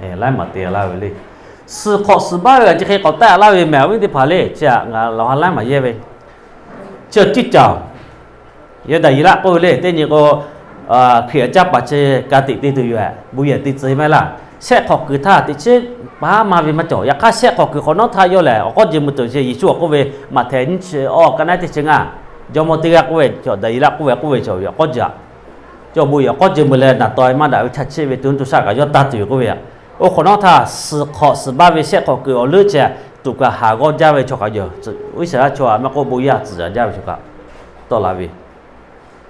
Laiˉ maˬ te laˇ ve le. Suhˍ hk'awꞈ suhˍ baˆ ve chi hk'e k'awꞈ taˆ laˇ ve mehˍ, awˬ viˉ teˇ hpaˍ le, chi ngaˬ lawˬ ha laiˉ maˬ yehˇ ve, chi tiˇ caˬ-oˬ, yawˇ Daˍyeˍlaˆ k'oˆ ve le, teˇ nyi k'o, Hkriꞈ caˇ paˍ chi ka tiꞈ te tuˬ yoˬ, bon yehˬ te tcuh maˇ heˆ laˇ. Shehˆ hk'awꞈ kuiˬ htaˇ teꞈ chiˉ paˉ maˇ ve maˇ cawˬ. Yaꞈ hk'aˇ, shehˆ hk'awꞈ kuiˬ hk'awꞈ nawˉ htaˇ yawˇ lehˬ awˬ k'awˉ jeh mui tuˬ chi Yeˍsuˆ awˬ k'oˆ ve, Maꞈhtehˍ nyiˇ chi awˇ ka naˉ teˇ chi ngaˇ, jawˇmawˇ teˇ g'aˇ k'oˆ ve, Daˍyeˍlaˆ k'oˆ ve, k'oˆ ve chaw awˬ k'awˉ jeh, yawˇ bon yehˬ awˬ k'awˉ jeh mui leh naˍ taw-e maˇ daꞈ ve chaˇ chiˆ ve to nuˇ to shaˆ kaꞈ yawˇ taˇ tuˬ yoˬ k'oˆ ve. Oˇ hk'awꞈ nawˉ htaˇ suhˍ hk'awꞈ suhˍ baˆ ve shehˆ hk'awꞈ kuiˬ awˬ leuˉ chi tuꞈ kaꞈ haˍ g'awˇ jaˇ ve chaw kaꞈ yoˬ. Iˉsaˍreˍlaˆ chaw maˇ k'oˆ, bon yaˇ tcuhˍ yaꞈ jaˇ ve chaw kaꞈ tawˆ la ve,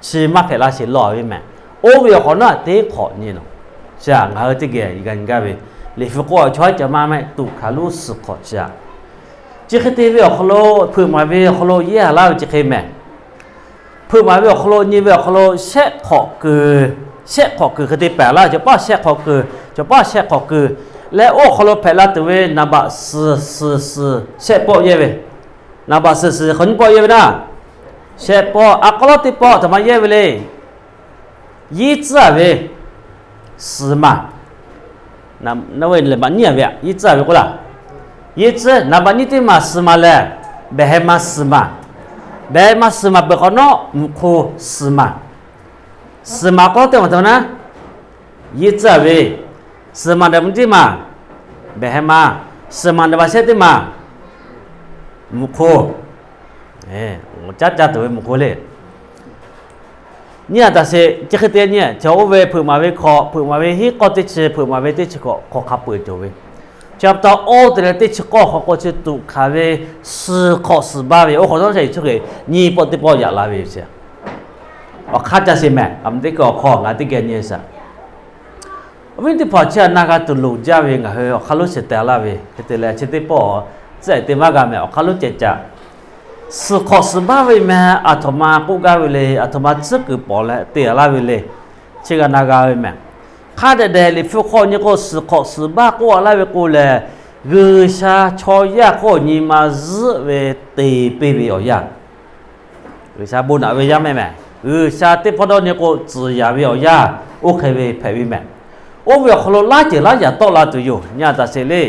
chi maˇ hpehꞈ la sheˍ lawˬ ve mehˍ. Oˇ ve awˬ hk'awꞈ nawˉ teˇ hk'awꞈ nyi nawˬ, chi ngaˬ hui teˇ geh g'a nyi gaˇ ve, Liꞈ hpu k'oˆ ve chaw haiˉ ca maˇ mehˆ tuꞈ hkanˍ lonˉ suhˍ hk'awꞈ chi-a. Chi hk'e te ve awˬ hk'aw lo, hpeuꞈ maˍ ve awˬ hk'aw lo yehˇ laˇ ve chi hk'e mehˍ. Hpeuꞈ maˍ ve awˬ hk'aw lo nyi ve awˬ hk'aw lo shehˆ hk'awꞈ kuiˬ, shehˆ hk'awꞈ kuiˬ hk'e te pehˍ laˇ, cawˬ paˇ shehˆ hk'awꞈ kuiˬ, cawˬ paˇ shehˆ hk'awꞈ kuiˬ leh oˇ awˬ hk'aw lo hpehꞈ la tuˬ ve naˍ baꞈ suhˍ suhˍ suhˍ shehˆ pawˆ yehˇ ve, naˍ baꞈ suhˍ suhˍ hk'awꞈ nyiˇ pawˆ yehˇ ve naˇ, Shehˆ pawˆ, a k'aw lawˉ teˇ pawˆ aˬ htoꞈ ma yehˇ ve le. Yehˇ tcuhˉ a ve, suhˍ maˬ. Naˍ baꞈ nyiˇ a ve, yehˇ tcuhˉ a ve k'oˆ laˇ. Yehˇ tcuhˉ, naˍ baꞈ nyiˇ teˇ maˬ suhˍ maˬ lehˬ, behˬ heh ma suhˍ maˬ. Behˬ heh ma suhˍ maˬ peuˬ hk'awꞈ nawˉ, mvuhꞈ hk'oˆ suhˍ maˬ. Suhˍ maˬ k'aw teˇ maˬ htoꞈ ma naˉ, yehˇ tcuhˉ a ve, suhˍ maˬ naˍ baꞈ nyiˇ teˇ maˬ, behˬ heh ma, suhˍ maˬ naˍ baꞈ shehˆ teˇ maˬ, mvuhꞈ hk'oˆ. Caˉ caˇ tuˬ ve mvuhꞈ hk'oˆ le. Nyi a taˍ sheˍ, chi hk'e te nyi, chaw oˇ ve hpeuꞈ maˍ ve hk'awꞈ, hpeuꞈ maˍ ve hiˉ k'awˇ teˇ chi, hpeuꞈ maˍ ve teˇ chi hk'awꞈ hk'aw hk'a peu-eˬ cawˬ ve. Chi pa taw oˇ te leh teˇ chi k'awˇ hk'aw k'o chi tuꞈ hkanˍ ve, suhˍ hk'awꞈ suhˍ baˇ ve, oˇ hk'awꞈ nawˉ Yeˍsuˆ Hkriꞈ nyi pawˆ teˇ pawˆ yaꞈ la ve yoˬ. Awˬ hk'aˇ ca sheˍ mehˬ, a meh teˇ hkawˇ awˬ hk'aw ngaˬ teˇ geh nyi sheˍ. Awˬ viˉ teˇ hpaˍ, chi htaꞈ na g'a tuˬ loˍ jaˇ ve ngaˬ hui awˬ hk'aˇ lonˉ shehˍ tehˬ laˇ ve hk'e te leh, chi teˇ pawˆ tcuhˉ e te maˇ g'a mehˬ, awˬ hk'aˇ lonˉ cehˬ caꞈ. Suhˍ hk'awꞈ suhˍ baˇ ve mehˬ, aˬ htoꞈ ma k'oˆ gaˇ ve le, aˬ htoꞈ ma tcuhˉ kuiˬ pawˍ leh te a laˇ ve le, chi g'a na g'a ve mehˬ. Hk'a dehꞈ dehꞈ Liꞈ hpu hk'aw nyi k'o, suhˍ hk'awꞈ suhˍ baˇ k'oˆ a laˇ ve k'o lehˬ, G'uiˬsha chaw yaˇ hk'oˆ nyi ma zuhˆ ve te piˇ ve awˬ yanˇ, G'uiˬsha bon naꞈ ve yaˇ mehˬ mehˬ, G'uiˬsha teˇ hpawˇ dawˇ nyi k'o tcuhˍ yaˍ ve awˬ yanˇ, oˇ hk'e ve hpehꞈ ve mehˬ. Oˇ ve awˬ hk'aw lo laˇ ceuˬ laˇ yaꞈ tawˆ la tuˬ yoˬ. Nyi a taˍ sheˍ le.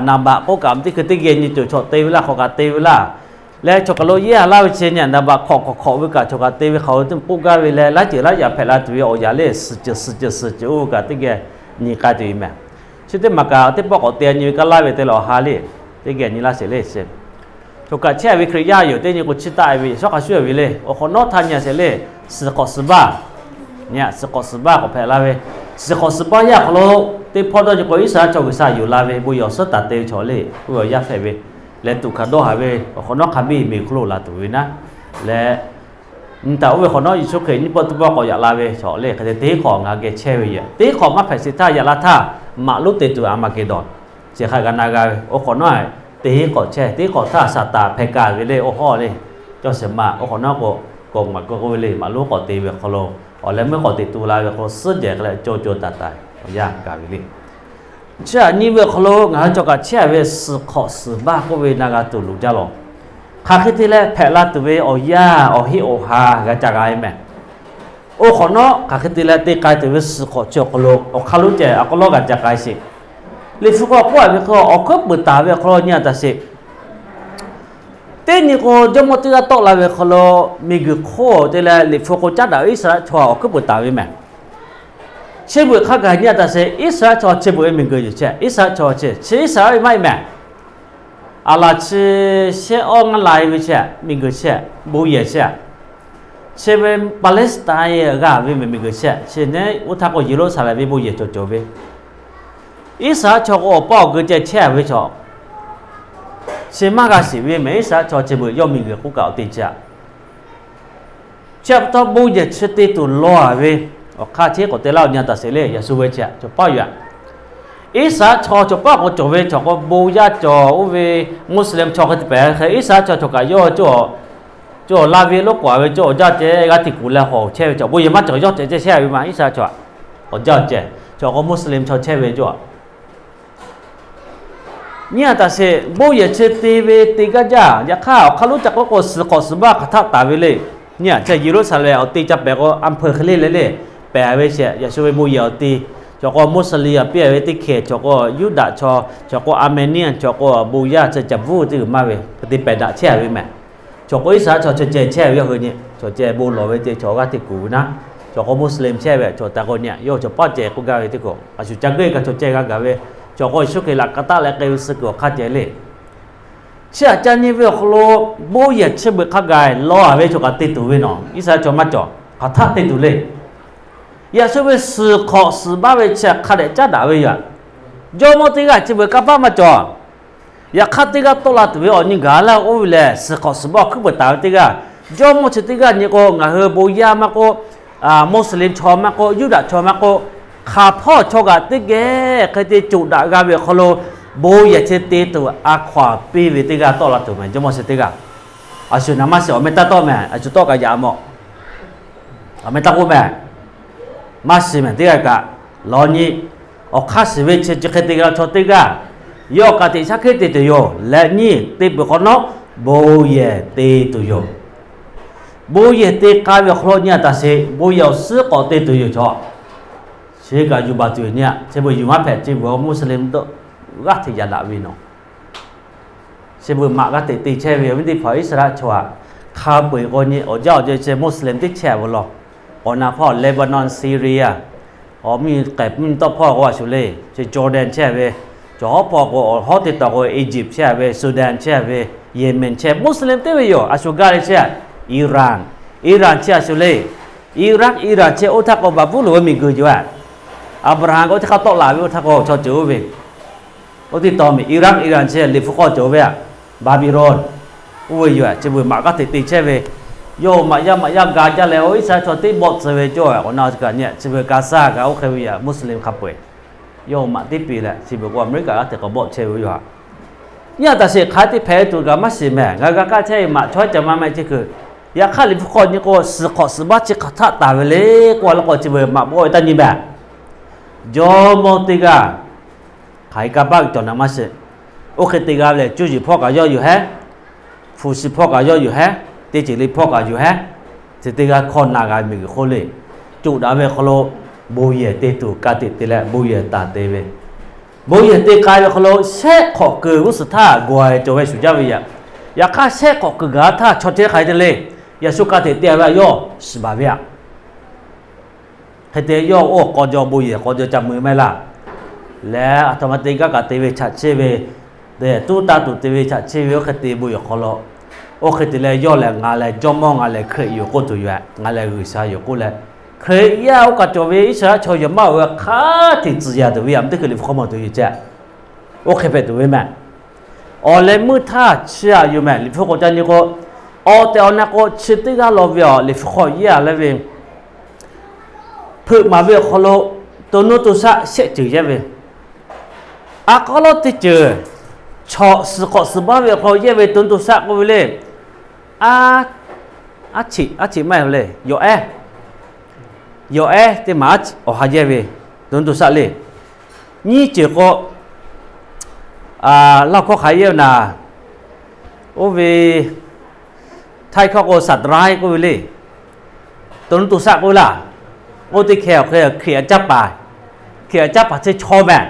Naˍ baꞈ k'oˆ kaꞈ teˇ hkui teˇ geh nyi tuˬ chaw te ve laˇ, hk'awꞈ kaꞈ te ve laˇ. Leh chaw kaˬ lo yehˇ a laˇ ve chi nyi, naˍ baꞈ hk'awꞈ hk'awꞈ hk'awꞈ ve kaꞈ chaw kaꞈ te ve hk'aˬ hk'e te k'oˆ gaˇ ve leh, laˇ ceuˬ laˇ yaꞈ hpehꞈ la tuˬ ve awˬ yanˇ le, suhˍ ceuˬ suhˍ ceuˬ suhˍ ceuˬ oˇ ve kaꞈ teˇ geh nyi k'ai tuˬ yoˬ mehˬ. Chi teˇ maˬ kaꞈ teˇ pawˆ k'awꞈ te nyi ve kaˇ laˇ ve te leh awˬ ha le, teˇ geh nyi laˇ sheˍ le. Chaw kaꞈ chehˇ ve Hkriꞈ yaˇ yoˬ, teˇ nyi k'o chiˇ taˆ ve, shawˉ hk'a shuˉ ve le, awˬ hk'awꞈ nawˉ htaˇ nyi a sheˍ le. Suhˍ hk'awꞈ suhˍ baˇ, nyi a suhˍ hk'awꞈ suhˍ baˇ k'awꞈ hpehꞈ la ve. Suhˍ hk'awꞈ suhˍ baˇ yaˇ hk'aw lo teˇ hpawˇ dawˇ nyi k'o, Iˉsaˍreˍlaˆ chaw G'uiˬsha yuˬ la ve bon yawˬ suhˉ taˍ te ve chaw le, oˇ ve awˬ yanˇ hpehꞈ ve. Leh tuꞈ hkanˍ dawˇ haˍ ve awˬ hk'awꞈ nawˉ hk'a biˇ miˬ hk'oˆ lo laˬ tuˬ ve naˉ leh, nyi taˍ oˇ ve hk'awꞈ nawˉ Yeˍsuˆ Hkriꞈ nyiˇ pawˆ teˇ pawˆ k'awꞈ yaꞈ la ve chaw le, hk'e te teˇ hk'awꞈ ngaˬ geh chehˇ ve yoˬ. Teˇ hk'awꞈ maˇ hpehꞈ sheˍ htaˇ yaꞈ la htaˇ, maꞈ lonˉ te tuˬ Aˍmaˍkeˍdawˬ chi hk'a g'a na g'a ve. Oˇ hk'awꞈ nawˉ teˇ hk'awꞈ chehˇ, teˇ hk'awꞈ htaˇ Saˍtanˍ hpehꞈ kaˍ ve le, oˇ hawˉ le. Cawˇ shehˍ ma oˇ hk'awꞈ nawˉ k'o, kawꞈ maꞈ k'oˆ ve le, maꞈ lonˉ k'awꞈ te ve hk'aw lo, awˬ leh meuˇ k'awꞈ teꞈ tu la ve hk'aw lo suhˉ jehˬ hk'e leh caw caw taiˍ taiˍ awˬ yanˇ gaˬ ve le. Chi htaꞈ nyi ve awˬ hk'aw lo ngaˬ hui chaw kaꞈ chehˇ a ve suhˍ hk'awꞈ suhˍ baˇ k'oˆ ve na g'a tuˬ loˍ jaˇ lawˬ. Hk'aˬ hk'e te leh hpehꞈ la tuˬ ve awˬ yanˇ awˬ heˆ awˬ ha g'a ca g'a ve mehˬ. Oˇ hk'awꞈ nawˉ hk'aˬ hk'e te leh te k'ai tuˬ ve suhˍ hk'awꞈ chi awˬ hk'aw lo awˬ hk'aˇ lonˉ ceh a k'aw lawˉ g'a ca k'ai sheˍ. Liꞈ hpu hk'aw k'oˆ a ve hk'e, awˬ hkuiˉ puiˍ taˍ ve awˬ hk'aw lo nyi a taˍ sheˍ. Teˇ nyi k'o, jawˇmawˇ teˇ g'aˇ tawˆ la ve hk'aw lo miˬguiˬ hk'oˆ te leh Liꞈ hpu k'o caˉ daꞈ ve Iˉsaˍreˍlaˆ chaw awˬ hkuiˉ puiˍ taˍ ve mehˬ. Chi beuꞈ hk'a gaˬ nyi a taˍ sheˍ, Iˉsaˍreˍlaˆ chaw chi beuꞈ ve miˬguiˬ yoˬ chehˇ, Iˉsaˍreˍlaˆ chaw chi, chi Iˉsaˍreˍlaˆ ve maˇ heˆ mehˬ. Aˬ laˬ chi shehˆ awˇ ngaˇ la ve chehˇ, miˬguiˬ chehˇ, bon yehˬ chehˇ. Chi ve Paˍlestine g'a ve mehˬ miˬguiˬ chehˇ, chi neˉ oˇ htaˇ k'o Yeˍruˆsaˍlehnˍ ve bon yehˬ cawˬ cawˬ ve. Iˉsaˍreˍlaˆ chaw k'o awˬ paˇ awˬ geu ceh chehˇ ve chaw, chi maˇ g'a shiˍ ve mehˬ. Iˉsaˍreˍlaˆ chaw chi beuꞈ yawˇ miˬguiˬ k'oˆ kaꞈ awˬ te chi a. Chi pa taw bon yehˬ chi te tuˬ law a ve, awˬ hk'aˇ chi k'awꞈ te laˇ-oˬ nyi a taˍ sheˍ le, yaꞈ shu ve chi a cawˬ paˇ yoˬ. Iˉsaˍreˍlaˆ chaw cawˬ paˇ k'awꞈ cawˬ ve chaw k'o bon yaˇ cawˬ, oˇ ve Muslim chaw hk'e te pehˍ hk'e, Iˉsaˍreˍlaˆ chaw cawˬ kaꞈ yawˇ cawˬ la ve lo k'awꞈ ve cawˬ awˬ jaˇ ceh g'aˇ hteꞈ kuˬ leh hawˬ chehˇ ve chaw, bon yehˬ maˇ cawˬ yawˇ ceh ceh chehˇ ve ma. Iˉsaˍreˍlaˆ chaw awˬ jaˇ ceh, chaw k'o Muslim chaw chehˇ ve cawˬ. Nyi a taˍ sheˍ, bon yehˬ chi te ve te gaˇ jaˇ. Yaꞈ hk'aˇ awˬ hk'aˇ lonˉ ca k'oˆ k'o, suhˍ hk'awꞈ suhˍ baˇ hk'aˬ htaˆ taˍ ve le. Nyi a chehˇ Yeˍruˆsaˍlehnˍ awˬ te ca pehˍ k'o, a hpeuꞈ hk'e le le le pehˍ ve chehˇ, yaꞈ shu ve bon yehˬ awˬ te. Chaw k'o Muslim a piˇ ve teˇ hkeh, chaw k'o Yuˇdaꞈ chaw, chaw k'o Armenian, chaw k'o bon yaˇ chi caꞈ bvuhˇ teˇ g'uiˬ maˇ ve hk'e te pehˍ daꞈ chehˇ ve mehˬ. Chaw k'o Iˉsaˍreˍlaˆ chaw chi ceh chehˇ ve yawˇ hui nyi, chaw ceh bon lawˬ ve ceh chaw g'aˇ hteꞈ kuˬ ve naˉ, chaw k'o Muslim chehˇ ve chaw ta k'o nyi, yawˇ chaw paˇ ceh k'oˆ gaˇ ve teˇ hk'awꞈ, a shu ca geuˆ kaꞈ chaw ceh g'a gaˬ ve, chaw k'o Yeˍsuˆ Hkriꞈ laꞈ ka taˆ leh k'ai ve suh kuiˬ awˬ hk'aˇ ceh le. Chi htaꞈ ca nyi ve awˬ hk'aw lo, bon yehˬ chi beuꞈ hk'a gaˬ law a ve chaw kaꞈ te tuˬ ve nawˬ, Iˉsaˍreˍlaˆ chaw maˇ cawˬ, hk'aˬ htaˆ te tuˬ le. Yaꞈ shu ve suhˍ hk'awꞈ suhˍ baˇ ve chi htaꞈ hk'a dehꞈ caˉ daꞈ ve yoˬ. Jawˇmawˇ teˇ g'aˇ chi beuꞈ kanˇ paˆ maˇ cawˬ. Yaꞈ hk'aˇ teˇ g'aˇ tawˆ la tuˬ ve awˬ nyi gaˬ laˇ oˇ ve lehˬ, suhˍ hk'awꞈ suhˍ baˇ awˬ hkuiˉ peuˬ taˍ ve teˇ g'aˇ, jawˇmawˇ chi teˇ g'aˇ nyi k'o, ngaˬ hui bon yaˇ maˇ k'oˆ, Muslim chaw maˇ k'oˆ, Yuˇdaꞈ chaw maˇ k'oˆ, hk'aˬ hpawˇ chaw kaꞈ teˇ geh hk'e te coˬ daꞈ g'a ve awˬ hk'aw lo, bon yehˬ chi te tuˬ a hkaw-anˬ piˇ ve teˇ g'aˇ tawˆ la tuˬ mehˬ, jawˇmawˇ chi teˇ g'aˇ. A shu naˍ maˇ shiˍ, awˬ meh taˇ tawˆ mehˬ, a shu tawˆ kaꞈ yaꞈ mawˬ. Awˬ meh taˇ k'oˆ mehˬ. Maˇ shiˍ mehˬ, teˇ g'aˇ kaꞈ law nyi. Awˬ hk'aˇ shiˍ ve chi chi hk'e te g'a chaw teˇ g'aˇ, yawˇ kaꞈ teꞈ shaˉ hkiˆ te tuˬ yoˬ. Leh nyi te peuˬ hk'awꞈ nawˉ, bon yehˬ te tuˬ yoˬ. Bon yehˬ te k'ai ve awˬ hk'aw lo nyi a taˍ sheˍ, bon yehˬ awˬ suhˉ k'awꞈ te tuˬ yoˬ chaw. Chi kaꞈ yuˬ baˬ tuˬ nyi a, chi beuꞈ yuˬ maˇ hpehꞈ, chi beuꞈ Muslim g'aˇ hteꞈ yaꞈ daꞈ ve nawˬ. Chi beuꞈ maꞈ g'aˇ hteꞈ te chehˇ ve awˬ viˉ teˇ hpaˍ Iˉsaˍreˍlaˆ chaw aꞈ, hk'a peu-eˬ k'o nyi awˬ jaˇ awˬ jawˇ chi Muslim teˇ chehˇ a ve law. Awˬ na hpawˇ Lebanon, Syria, awˬ miˇ k'ehˬ miˇ tawˆ hpawˇ k'o a shuˍ le, chi Jordan chehˇ ve, cawˬ hawˉ hpawˇ k'o awˬ hawˉ teˇ taw k'o Egypt chehˇ ve, Sudan chehˇ ve, Yemen chehˇ, Muslim teˇ ve yoˬ. A shuˍ gaˇ leh chehˇ, Iran, Iran chehˇ a shuˍ le. Iraq, Iran chehˇ oˇ htaˇ k'o Baˍbuˍlonˍ ve miˬguiˬ yoˬ. Aˍbraˍhanˍ k'o teˇ hk'aˇ tawˆ la ve oˇ htaˇ k'o chaw ceuˬ oˇ ve, oˇ teˇ taw miˬ Iraq, Iran chehˇ liꞈ hpu hk'aw cawˬ ve a, Baˍbiˍlonˍ, oˇ ve yoˬ. Chi beuꞈ maꞈ g'aˇ hteꞈ te chehˇ ve, yawˇ maꞈ yaˇ maꞈ yaˇ ga jaˇ leh oˇ Iˉsaˍreˍlaˆ chaw teˇ bawˆ tcuh ve cawˇ a, awˬ na kaꞈ nyi a, chi beuꞈ Gaza kaꞈ oˇ hk'e ve yoˬ. Muslim hk'a peu-eˬ yawˇ maꞈ teˇ piˇ leh chi beuꞈ k'o Aˍmeˍriˆkaꞈ g'aˇ hteꞈ k'awꞈ bawˆ chehˇ ve yoˬ. Nyi a taˍ sheˍ, hk'aˬ hk'e te hpehꞈ tuˬ kaꞈ maˇ shiˍ mehˍ. Ngaˬ g'a kaˇ chehˇ ve maꞈ chaw cawˬ ma meh chi kuiˬ, yaꞈ hk'aˇ liꞈ hpu hk'aw nyi k'o suhˍ hk'awꞈ suhˍ baˆ chi hk'aˬ htaˆ taˍ ve le k'oˆ a laˇ k'o, chi beuꞈ maꞈ bawˆ ve taˇ nyi mehˍ. Jawˇmawˇ teˇ g'aˇ hk'aˬ hk'e kanˇ paˆ cawˬ na maˇ shiˍ. Oˇ hk'e te g'a leh cuˇ yiˍ hpawˇ kaꞈ yawˇ yoˬ hehˉ, hpu shi hpawˇ kaꞈ yawˇ yoˬ hehˉ, teˇ ceuˬ le hpawˇ kaꞈ yoˬ hehˉ. Chi teˇ g'aˇ hkawˇ na g'a miˬguiˬ hk'oˆ le. Coˬ daꞈ ve awˬ hk'aw lo bon yehˬ te tuˬ ka tiꞈ te leh bon yehˬ taˍ te ve, bon yehˬ te k'ai ve awˬ hk'aw lo shehˆ hk'awꞈ kuiˬ g'uˇ suhˍ htaˇ gawˬ cawˬ ve shuˍ jaˇ ve yoˬ. Yaꞈ hk'aˇ shehˆ hk'awꞈ kuiˬ gaˬ htaˇ chaw chehˇ hk'aˬ hk'e te le. Yaꞈ shu ka tiꞈ te a ve a yawˇ shiˍ baˬ ve a. Hk'e te yawˇ oˇ k'aw jaw bon yehˬ k'aw jaw ca mui maˇ heˆ laˇ. Leh aˬ htoꞈ ma te gaˇ kaꞈ te ve chaꞈ chehˇ ve, tuˉ taˇ tuˬ te ve chaꞈ chehˇ ve oˇ hk'e te bon yehˬ hk'aw lo, oˇ hk'e te leh yawˇ lehˬ ngaˬ lehˬ Jawˇmawˇ, ngaˬ lehˬ Hkriꞈ yoˬ k'oˆ tuˬ yoˬ. Ngaˬ lehˬ G'uiˬsha yoˬ k'oˆ leh, Hkriꞈ yaˇ oˇ kaꞈ cawˬ ve Iˉsaˍreˍlaˆ chaw yawˬ maˇ oˬ ve hk'a hteꞈ tcuhˍ yaˍ tuˬ ve a, teˇ hkui liꞈ hpu hk'aw mawˬ tuˬ yoˬ ceh. Oˇ hk'e hpehꞈ tuˬ ve mehˍ. Awˬ leh meuˇ htaˇ chi a yoˬ mehˍ. Liꞈ hpu k'awꞈ ca nyi k'o, awˬ tehˬ awˬ na k'o chi teˇ g'aˇ law ve a, liꞈ hpu hk'aw yeˇ a leh ve, hpeuꞈ maˍ ve awˬ hk'aw lo to nuˇ to shaˆ shehˆ ceuˬ yehˇ ve, a k'aw lawˉ teˇ ceuˬ, chaw suhˍ hk'awꞈ suhˍ baˆ ve awˬ hk'aw yehˇ ve to nuˇ to shaˆ k'oˆ ve le. A, a cheꞈ, a cheꞈ maˇ heˆ le, yawˬ ehˉ, yawˬ ehˉ teˇ maˬ awˬ ha yehˇ ve to nuˇ to shaˆ le. Nyiˇ ceuˬ k'o, laˇ hkawˇ hk'aˬ yehˇ ve naˍ, oˇ ve Htaiˇ hkawˇ k'o saˍtanˍ k'oˆ ve le. To nuˇ to shaˆ k'oˆ ve laˇ. Oˇ teˇ hkeh awˬ hk'e Hkriꞈ a caˇ paˍ, Hkriꞈ a caˇ paˍ chi chaw mehˍ.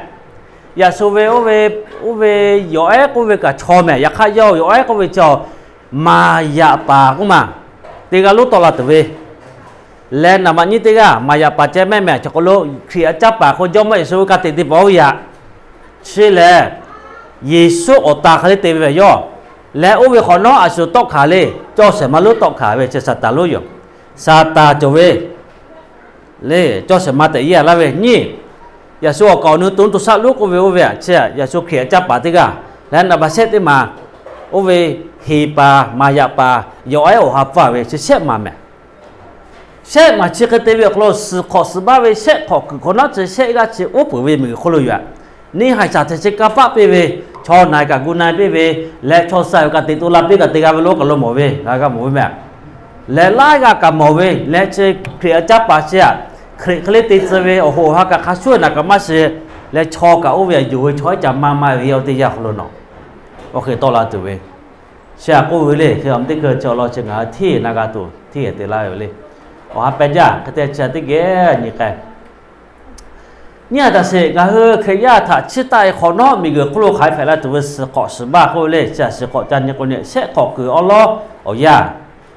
Yaꞈ shu ve oˇ ve, oˇ ve yawˬ ehˉ k'oˆ ve kaꞈ chaw mehˍ. Yaꞈ hk'aˇ yawˇ yawˬ ehˉ k'oˆ ve chi maˍ yaꞈ paˍ k'oˆ ma, teˇ g'aˇ lonˉ tawˆ la tuˬ ve leh naˍ baꞈ nyiˇ teˇ g'aˇ maˍ yaꞈ paˍ ceh mehˆ mehˍ. Chaw k'aw lo Hkriꞈ a caˇ paˍ k'o Jawˇmawˇ Yeˍsuˆ ve ka tiꞈ te paˍ oˇ ve yaꞈ. Chi lehˬ, Yeˍsuˆ awˬ taˍ hk'aˬ le te ve yoˬ. Leh oˇ ve hk'awꞈ nawˉ a shu tawˆ hkanˍ le, cawˇ shehˍ ma lonˉ tawˆ hkanˍ ve chi saˍtanˍ lonˉ yoˬ. Saˍtanˍ cawˬ ve le, cawˇ shehˍ ma tehꞈ yehˇ laˇ ve nyiˇ. Yaꞈ shu awˬ kaˍ awˬ nu to nuˇ to shaˆ lonˉ k'oˆ ve oˇ ve a chi, yaꞈ shu Hkriꞈ a caˇ paˍ teˇ g'aˇ. Leh naˍ baꞈ shehˆ teˇ maˬ, oˇ ve heˍ paˍ, maˍ yaꞈ paˍ, yawˬ ehˉ awˬ ha pfuhˇ ve chi shehˆ maˬ mehˍ. Shehˆ maˬ chi hk'e te ve awˬ hk'aw lo suhˍ hk'awꞈ suhˍ baˆ ve shehˆ hk'awꞈ kuiˬ hk'awꞈ nawˉ chi shehˆ g'aˇ chi uˉ peunˍ ve miˬguiˬ hk'oˆ lo yoˬ. Neˇ haiˬ shaˍ hteꞈ chi kanˇ paˆ piˇ ve, chaw na kaꞈ gu na piˇ ve, leh chaw sha ve ka tiꞈ to la piˇ kaꞈ te g'a ve lo kaꞈ lo mawˬ ve, g'a g'a mawˬ ve mehˍ. Leh laiˉ g'aˇ kaꞈ mawˬ ve leh chi Hkriꞈ a caˇ paˍ chi a, Hkriꞈ hk'e le te tcuh ve awˬ hoꞈ awˬ ha kaꞈ hk'a shuˍ naˍ kaꞈ maˇ shiˍ. Leh chaw kaꞈ oˇ ve a yonˍ ve chaw iˉ ca maˇ maˇ ve yaˇ oˇ teˇ yanˇ hk'aw lo nawˬ, oˇ hk'e tawˆ la tuˬ ve chi a k'oˆ ve le. Hk'e a teˇ hkui chi awˬ lawn chi ngaˬ hui hteˇ na g'a tuˬ hteˇ te laˇ ve le. Awˬ ha peh jaˇ hk'e te chi a teˇ geh nyi k'ai. Nyi a taˍ sheˍ, ngaˬ hui Hkriꞈ yaˇ htaꞈ chiˇ taˆ e hk'awꞈ nawˉ miˬguiˬ hk'oˆ lo hk'aˬ hk'e hpehꞈ la tuˬ ve suhˍ hk'awꞈ suhˍ baˆ k'oˆ ve le. Chi a suhˍ hk'awꞈ ca nyi k'o nyi shehˆ hk'awꞈ kuiˬ awˉ lawˉ awˬ yanˇ,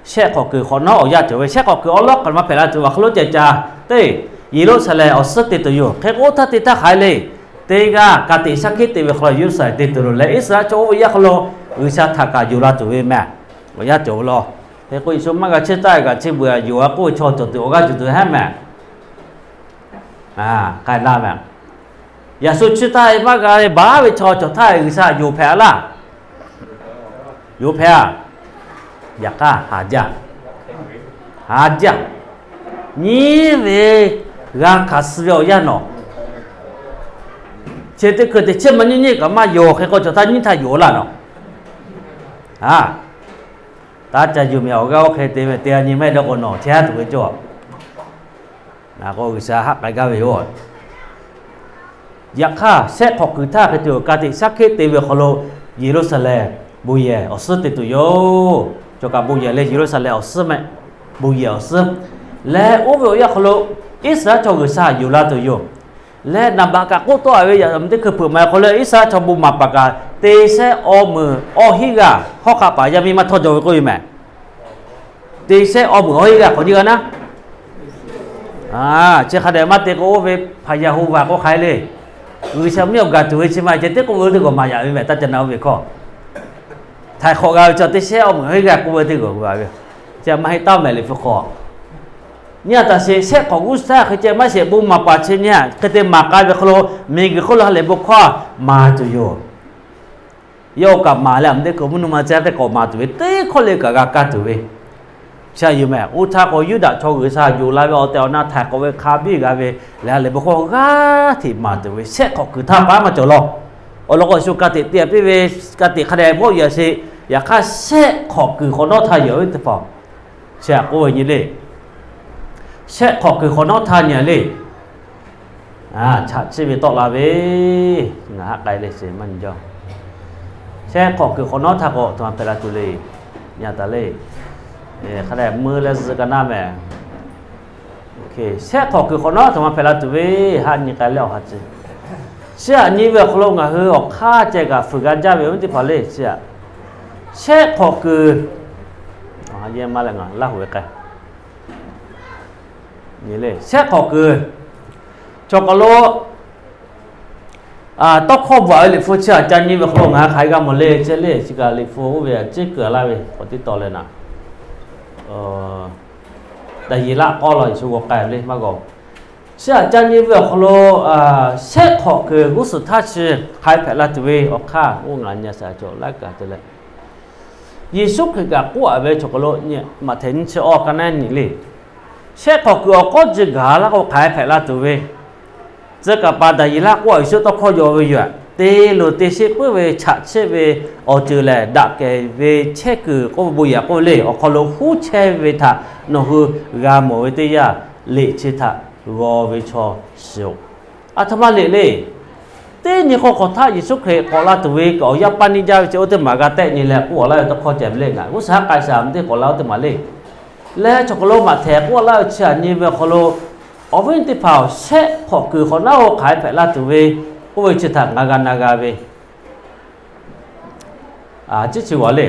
shehˆ hk'awꞈ kuiˬ hk'awꞈ nawˉ awˬ yanˇ cawˬ ve shehˆ hk'awꞈ kuiˬ awˉ lawˉ hk'aˬ ma hpehꞈ la tuˬ ve awˬ hk'aw lo ceh ca teˇ, Yeˍruˆsaˍlehnˍ awˬ suhˉ te tuˬ yoˬ. Hk'e k'o oˇ htaˇ te htaˇ hk'aˬ hk'e le, teˇ g'aˇ ka tiꞈ shaˉ hkiˆ te ve hk'aw lo Yeˍruˆsaˍlehnˍ te tuˬ loˬ leh Iˉsaˍreˍlaˆ chaw oˇ ve yaˇ hk'aw lo G'uiˬsha htaꞈ kaꞈ yonˍ la tuˬ ve mehˍ. Awˬ yanˇ cawˬ ve law. Hk'e k'o Yeˍsuˆ maˇ g'a chiˇ taˆ kaꞈ chi beuꞈ yonˍ a k'oˆ ve chaw cawˬ tuˬ awˬ g'aˇ yuˬ tuˬ heˉ mehˍ. K'ai la mehˍ. Yaꞈ shu chiˇ taˆ e maˇ g'a ve baˬ ve chaw cawˬ htaˇ G'uiˬsha yonˍ hpehꞈ a laˇ. Yonˍ hpehꞈ a. Yaꞈ hk'aˇ haˍ jaˇ, haˍ jaˇ. Nyiˉ ve g'a hkanˍ suh ve awˬ yanˇ nawˬ, chi teˇ hkui teꞈ chiˇ ma nyiˇ nyiˇ kaꞈ maˇ yonˍ. Hk'e k'o cawˬ htaˇ nyiˇ htaˇ yonˍ laˇ nawˬ. A, taˇ ca yuˬ mehˍ. Awˬ g'aˇ oˇ hk'e te ve te a nyi maˇ heˆ dawˇ k'o nawˬ chehˇ tuˬ ve cawˬ. Ngaˬ k'o G'uiˬsha haˆ k'ai gaˇ ve yoˬ. Yaꞈ hk'aˇ shehˆ hk'awꞈ kuiˬ htaˇ hk'e te ka tiꞈ shaˉ hkiˆ te ve awˬ hk'aw lo Yeˍruˆsaˍlehnˍ bon yehˬ awˬ suhˉ te tuˬ yoˬ. Cawˬ kaꞈ bon yehˬ leh Yeˍruˆsaˍlehnˍ awˬ suhˉ mehˍ. bon yehˬ awˬ suhˉ leh, oˇ ve awˬ yanˇ hk'aw lo Iˉsaˍreˍlaˆ chaw G'uiˬsha yonˍ la tuˬ yoˬ. Leh naˍ baꞈ kaꞈ k'oˆ tawˆ a ve yaꞈ teˇ hkui hpeuꞈ maˍ hk'aw lo Iˉsaˍreˍlaˆ chaw bon maˍ paˍ kaꞈ teˇ shehˉ awˇ meunˍ awˇ hinˉ g'aˇ hawˉ hk'aˆ paˍ yaˇ miˇ maˇ htawˇ jaw ve k'oˆ ve mehˍ. Teˇ shehˉ awˇ meunˍ awˇ hinˉ g'aˇ hk'awꞈ nyiˇ g'aˇ naˉ, chi hk'a dehꞈ maˇ te k'o, oˇ ve hpaˍ yaˇ hu vaˬ k'oˆ hk'a le. G'uiˬsha miˇ awˬ gaˬ tuˬ ve chi ma ceh teˇ k'oˆ ve teˇ g'awˬ maˍ yaꞈ ve mehˍ, taˇ ca na oˇ ve hkawˇ. Htaiˍ hk'awꞈ g'a ve chi teˇ shehˉ awˇ meunˍ awˇ hinˉ g'aˇ k'oˆ ve teˇ g'awˬ hui a ve, chi maˇ heˆ taˇ mehˍ liꞈ hpu hk'aw. Nyi a taˍ sheˍ, shehˆ hk'awꞈ g'uˇ suhˍ htaˇ hk'e ceh maˇ shehˍ bon maˍ paˍ chi nyi a hk'e te maˍ k'ai ve hk'aw lo, miˬguiˬ hk'oˆ lo ha lehˬ bon hkawˇ maˍ tuˬ yoˬ. Yawˇ kaꞈ maˍ leh a meuˇ teˇ hkui mvuhˇ naw ma tcuh yaˇ teˇ hk'awꞈ maˍ tuˬ ve teˇ hkawˇ le kaꞈ g'a kaˇ tuˬ ve, chi a yoˬ mehˍ. Oˇ htaˇ k'o Yuˇdaꞈ chaw G'uiˬsha yonˍ la ve awˬ tehˬ awˬ na htaiˍ hk'awꞈ ve hk'a biˇ g'a ve lehˬ, ha lehˬ bon hkawˇ g'aˇ hteꞈ maˍ tuˬ ve shehˆ hk'awꞈ kuiˬ htaˇ paˉ maˇ cawˬ law. Awˬ lawn k'o, Yeˍsuˆ ka tiꞈ te piˇ ve, ka tiꞈ hk'a dehꞈ vawˆ yaꞈ sheˍ. Yaꞈ hk'aˇ, shehˆ hk'awꞈ kuiˬ hk'awꞈ nawˉ htaˇ yoˬ ve teˇ hpaˍ chi a k'oˆ ve nyi le. Shehˆ hk'awꞈ kuiˬ hk'awꞈ nawˉ htaˇ nyi a le. Chaꞈ chiˆ ve tawˆ la ve, ngaˬ haˆ k'ai le, maˇ nyi jaˇ. Shehˆ hk'awꞈ kuiˬ hk'awꞈ nawˉ htaˇ k'o, a htoꞈ ma hpehꞈ la tuˬ le. Nyi a taˍ le. Hk'a dehꞈ meuˇ leh zuhꞈ ka naˉ mehˍ. Shehˆ hk'awꞈ kuiˬ hk'awꞈ nawˉ a htoꞈ ma hpehꞈ la tuˬ ve, haˆ nyi k'ai leh awˬ ha chi. Chi aꞈ nyi ve awˬ hk'aw lo ngaˬ hui awˬ hk'aˇ ceh kaꞈ fuiˍ g'a jaˇ ve awˬ viˉ teˇ hpaˍ le. Chi aꞈ, shehˆ hk'awꞈ kuiˬ, a, maˇ leh ngaˬ Laˇ huˍ ve k'ai, shehˆ hk'awꞈ kuiˬ chaw hk'aw lo tawˇ hkawˇ bvuhꞈ ve liꞈ hpu chi aꞈ ca nyi ve awˬ hk'aw lo ngaˬ hk'aˬ hk'e g'a mawˬ le. Chi le chi kaꞈ liꞈ hpu oˇ ve aꞈ ciˉ kuiˬ laˇ ve k'awꞈ tiˉ taw leh naˍ, Daˍyeˍlaˆ k'awˇ law Yeˍsuˆ g'aw k'ai ve le maˇ g'aw. Chi aꞈ ca nyi ve awˬ hk'aw lo, shehˆ hk'awꞈ kuiˬ g'uˇ suhˍ htaˇ chi hk'aˬ hk'e hpehꞈ la tuˬ ve awˬ hk'aˇ, oˇ ngaˬ nyi a shaˍ cawˬ laˇ kaꞈ te leh, Yeˍsuˆ Hkriꞈ kaꞈ k'oˆ a ve chaw hk'aw lo, Maꞈhtehˍ nyiˇ chi awˇ ka naˉ nyi le. Shehˆ hk'awꞈ kuiˬ awˬ k'awˉ ji gaˬ laˇ k'o hk'aˬ hk'e hpehꞈ la tuˬ ve, tcuh kaˍ paˍ Daˍyeˍlaˆ k'oˆ a Yeˍsuˆ tawˇ hkawˇ yaw ve yoˬ. Te loˬ te sheˆ puiˉ ve chaꞈ chiˆ ve awˬ ceuˬ lehˬ, daꞈ kehˬ ve chehˇ kuiˬ k'oˆ ve bon yaꞈ k'oˆ ve le awˬ hk'aw lo huˉ chehˇ ve htaꞈ nawˬ hui g'a mawˬ ve teˇ yanˇ, liꞈ chi htaꞈ g'aw ve chaw shiˍ-oˬ. A htoꞈ ma le le. Teˇ nyi hk'aw hk'awꞈ htaˇ Yeˍsuˆ Hkriꞈ k'awꞈ la tuˬ ve kaꞈ awˬ yaˇ paˇ neˇ jaˇ ve chi oˇ teˇ maˬ g'a tehˆ nyi leh k'oˆ laˇ ve tawˇ hkawˇ ceh ve le. Ngaˬ g'uˇ suhˍ haˉ k'ai shaˍ mvuhˇ teˇ k'awꞈ la oˇ teˇ maˬ le. Leh chaw hk'aw lo Maꞈhtehˍ k'oˆ laˇ ve chi aꞈ nyi ve awˬ hk'aw lo, awˬ viˉ teˇ hpaˍ-oˬ, shehˆ hk'awꞈ kuiˬ hk'awꞈ nawˉ oˇ hk'aˬ hk'e hpehꞈ la tuˬ ve k'oˆ ve chi htaꞈ ngaˬ g'a na g'a ve Chi chi g'awˬ le.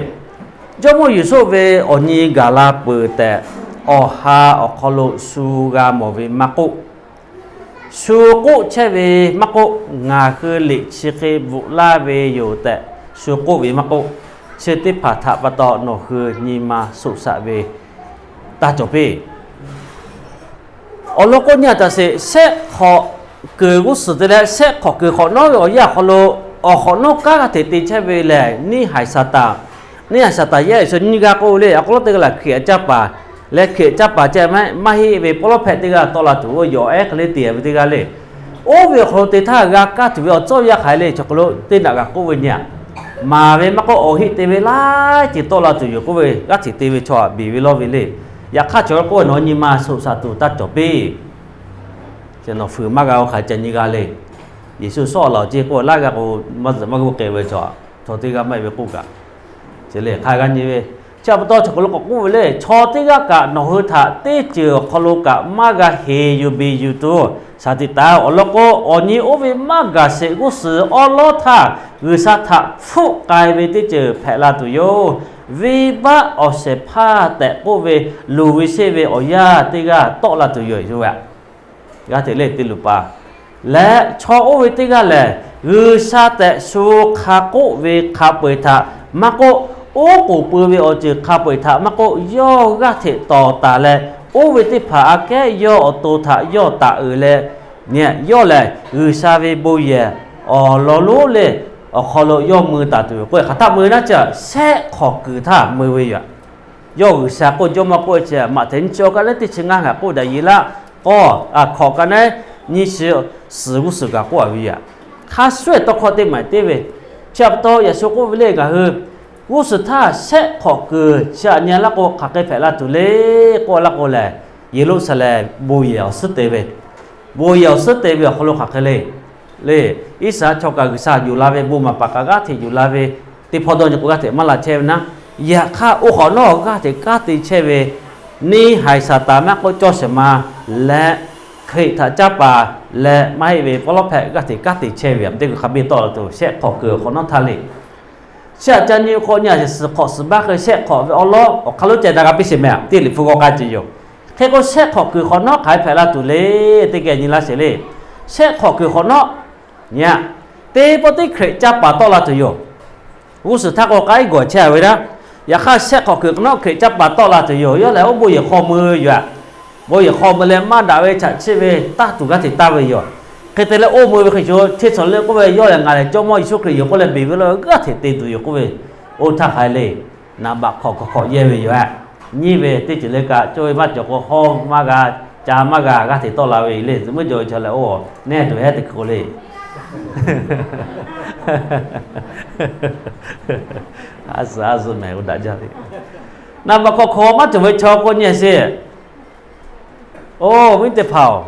Jawˇmawˇ Yeˍsuˆ ve awˬ nyi gaˬ la peuˬ tehꞈ, awˬ ha awˬ hk'aw lo shu g'a mawˬ ve maˇ k'oˆ, shu k'oˆ chehˇ ve maˇ k'oˆ, ngaˬ hui liꞈ chi hk'e bvuhꞈ laˇ ve yoˬ tehꞈ shu k'oˆ ve maˇ k'oˆ, chi teˇ hpaˍ htaꞈ pa taw nawˬ hui nyi ma shoꞈ shaꞈ ve taˇ cawˬ piˇ. Awˬ lawn k'o, nyi a taˍ sheˍ, shehˆ hk'awꞈ kuiˬ g'uˇ suhˍ te leh shehˆ hk'awꞈ kuiˬ hk'awꞈ nawˉ ve awˬ yanˇ awˬ hk'aw lo, awˬ hk'awꞈ nawˉ kanˉ g'aˇ hteꞈ te chehˇ ve lehˬ, neˇ haiˬ Saˍtanˍ, neˇ haiˬ Saˍtanˍ yehˇ shu nyiˇ g'aˇ k'oˆ ve le. Awˬ hk'aw lo teˇ g'aˇ lehˬ Hkriꞈ caˇ paˍ, leh Hkriꞈ caˇ paˍ ceh maˇ heˆ ve pawˇ lawˉ hpehꞈ teˇ g'aˇ tawˆ la tuˬ, yawˬ ehˉ hk'e le te ve teˇ g'aˇ le. Oˇ ve awˬ hk'aw lo te htaˇ g'a kaˇ tuˬ ve awˬ cawˇ yaˇ hk'aˬ hk'e le, chaw hk'aw lo teˇ naꞈ g'a k'oˆ ve nyi a, maˍ ve maˇ k'oˆ, awˬ heˆ te ve laiˉ ceuˬ tawˆ la tuˬ yoˬ k'oˆ ve, g'aˇ hteꞈ te ve chaw aꞈ beˬ ve lawˇ ve le. Yaꞈ hk'aˇ chaw k'oˆ ve, nawˬ nyi ma shoꞈ shaꞈ tuˬ taˇ cawˬ piˇ. Nawˬ fuiˍ maˇ g'a-o hk'aˬ hk'e ca nyi g'a le. Yeˍsuˆ sawˉ laˬ awˬ ceˇ k'oˆ ve, laˇ g'a k'o, maˇ zuhꞈ maˇ g'uˇ k'ai ve chaw, chaw teˇ g'aˇ maˇ heˆ ve k'oˆ kaꞈ, chi le hk'a g'a nyi ve. Chi pa taw chaw hk'aw lo k'awꞈ k'oˆ ve le, chaw teˇ g'aˇ kaꞈ nawˬ hui htaꞈ teˇ ceuˬ awˬ hk'aw lo kaꞈ maˇ g'a heˍ yuˬ beˬ yuˬ tuˬ shaˍ tiꞈ taˍ. Awˬ lawn k'o, awˬ nyi oˇ ve maˇ gaˬ sheˍ g'uˇ suhˍ awˉ lawˉ htaˇ G'uiˬsha htaꞈ hpfuhˆ k'ai ve teˇ ceuˬ hpehꞈ la tuˬ yoˬ. Venˇbaˆ awˬ shehˍ hpaˇ tehꞈ k'oˆ ve luˬ ve sheˆ ve awˬ yanˇ teˇ g'aˇ tawˆ la tuˬ yoˬ. G'aˇ hteꞈ le te luˬ paˍ leh chaw oˇ ve teˇ g'aˇ lehˬ, G'uiˬsha tehꞈ shu hk'a k'oˆ ve hk'a peu-eˬ htaꞈ maˇ k'oˆ, oˉ k'oˍ pui ve awˬ ceuˬ hk'a peu-eˬ htaꞈ maˇ k'oˆ, yawˇ g'aˇ hteꞈ tawˍ taˍ leh, oˇ ve teˇ hpaˍ aꞈ kehˉ yawˇ awˬ to htaꞈ yawˇ taˍ uiˍ leh, yawˇ lehˬ G'uiˬsha ve bon yehˬ awˬ lawn lonˉ le awˬ hk'aw lo yawˇ mui taˍ tuˬ yoˬ k'oˆ ve hk'aˬ htaˇ mui naˉ ca shehˆ hk'awꞈ kuiˬ htaˇ mui ve yoˬ. Yawˇ G'uiˬsha k'oˆ, Jawˇmawˇ k'oˆ chi, Maꞈhtehˍ nyiˇ chi awˇ ka naˉ teˇ chi ngaˇ kaꞈ k'oˆ, Daˍyeˍlaˆ k'awˇ hk'awꞈ ka naˉ nyiˇ chi suhˍ g'uˇ suhˍ kaꞈ k'oˆ a ve yoˬ. Hk'a shuˍ shuˍ tawˇ hkawˇ teˇ maˬ teˇ ve, chi pa taw Yeˍsuˆ k'oˆ ve le, ngaˬ hui g'uˇ suhˍ htaˇ shehˆ hk'awꞈ kuiˬ chi aꞈ nyi laˇ k'o hk'aˬ hk'e hpehꞈ la tuˬ le k'oˆ laˇ k'o lehˬ, Yeˍruˆsaˍlehnˍ bon yehˬ awˬ suhˉ te ve, bon yehˬ awˬ suhˉ te ve awˬ hk'aw lo hk'aˬ hk'e le le, Iˉsaˍreˍlaˆ chaw kaꞈ G'uiˬsha yuˬ la ve, bon maˍ paˍ kaꞈ g'aˇ hteꞈ yuˬ la ve, teˇ hpawˇ dawˇ nyi k'o g'aˇ hteꞈ maˇ la chehˇ ve naˉ, yaꞈ hk'aˇ oˇ hk'awꞈ nawˉ g'aˇ hteꞈ kanˉ te chehˇ ve neˇ haiˬ Saˍtanˍ maˇ k'oˆ, cawˇ shehˍ ma leh, Hkriꞈ htaꞈ caˇ paˍ leh maˇ heˆ ve pawˇ lawˉ hpehꞈ g'aˇ hteꞈ kanˉ te chehˇ ve, a, teˇ hkui hk'a biˇ tawˆ la tuˬ shehˆ hk'awꞈ kuiˬ hk'awꞈ nawˉ htaˇ le. Chi aꞈ ca nyi k'o, nyi a sheˍ suhˍ hk'awꞈ suhˍ baˆ hk'e shehˆ hk'awꞈ ve awˬ lawn awˬ hk'aˇ lonˉ ceh na g'a piˇ sheˍ meh, teˇ liꞈ hpu g'awˇ k'ai ce yoˬ. Hk'e k'o, shehˆ hk'awꞈ kuiˬ hk'awꞈ nawˉ hk'aˬ hk'e hpehꞈ la tuˬ le, teˇ geh nyi laˇ sheˍ le. Shehˆ hk'awꞈ kuiˬ hk'awꞈ nawˉ nyi a, teˇ pawˆ teˇ Hkriꞈ caˇ paˍ tawˆ la tuˬ yoˬ. G'uˇ suhˍ htaˇ k'o k'ai gawˬ chehˇ ve daꞈ. Yaꞈ hk'aˇ, shehˆ hk'awꞈ kuiˬ hk'awꞈ nawˉ Hkriꞈ caˇ paˍ tawˆ la tuˬ yoˬ. Yawˇ lehˬ, oˇ bon yehˬ hk'aw mui ve yoˬ. Bon yehˬ hk'aw mui leh maˇ daꞈ ve, chaꞈ chiˆ ve, taˇ tuˬ g'aˇ hteꞈ taˇ ve yoˬ. Hk'e te leh, oˇ mui ve hk'e sho hteˇ cawˬ le k'oˆ ve, yawˇ lehˬ ngaˬ lehˬ Jawˇmawˇ Yeˍsuˆ Hkriꞈ yoˬ k'oˆ leh beˬ ve la g'aˇ hteꞈ te tuˬ yoˬ k'oˆ ve, oˇ htaˇ hk'aˬ hk'e le. Naˍ baꞈ hk'awꞈ hk'awꞈ hk'awꞈ yehˇ ve yoˬ. Nyiˇ ve teˇ ceuˬ le kaꞈ, cawˇ ve maˇ cawˬ k'o, hawˇ maˇ g'a, ca maˇ g'a, g'aˇ hteꞈ tawˆ la ve le. Zuhꞈ muiˉ jaw ve chaw lehˬ, oˇ nehˇ tuˬ hehˉ te hk'e k'o le. A suhˍ a suhˍ mehˍ, oˇ daꞈ jaˇ ve. Naˍ baꞈ hk'awꞈ hk'awꞈ maˇ cawˬ ve chaw k'o nyi sheˍ. Oˇ viˉ teˇ hpaˍ-oˬ,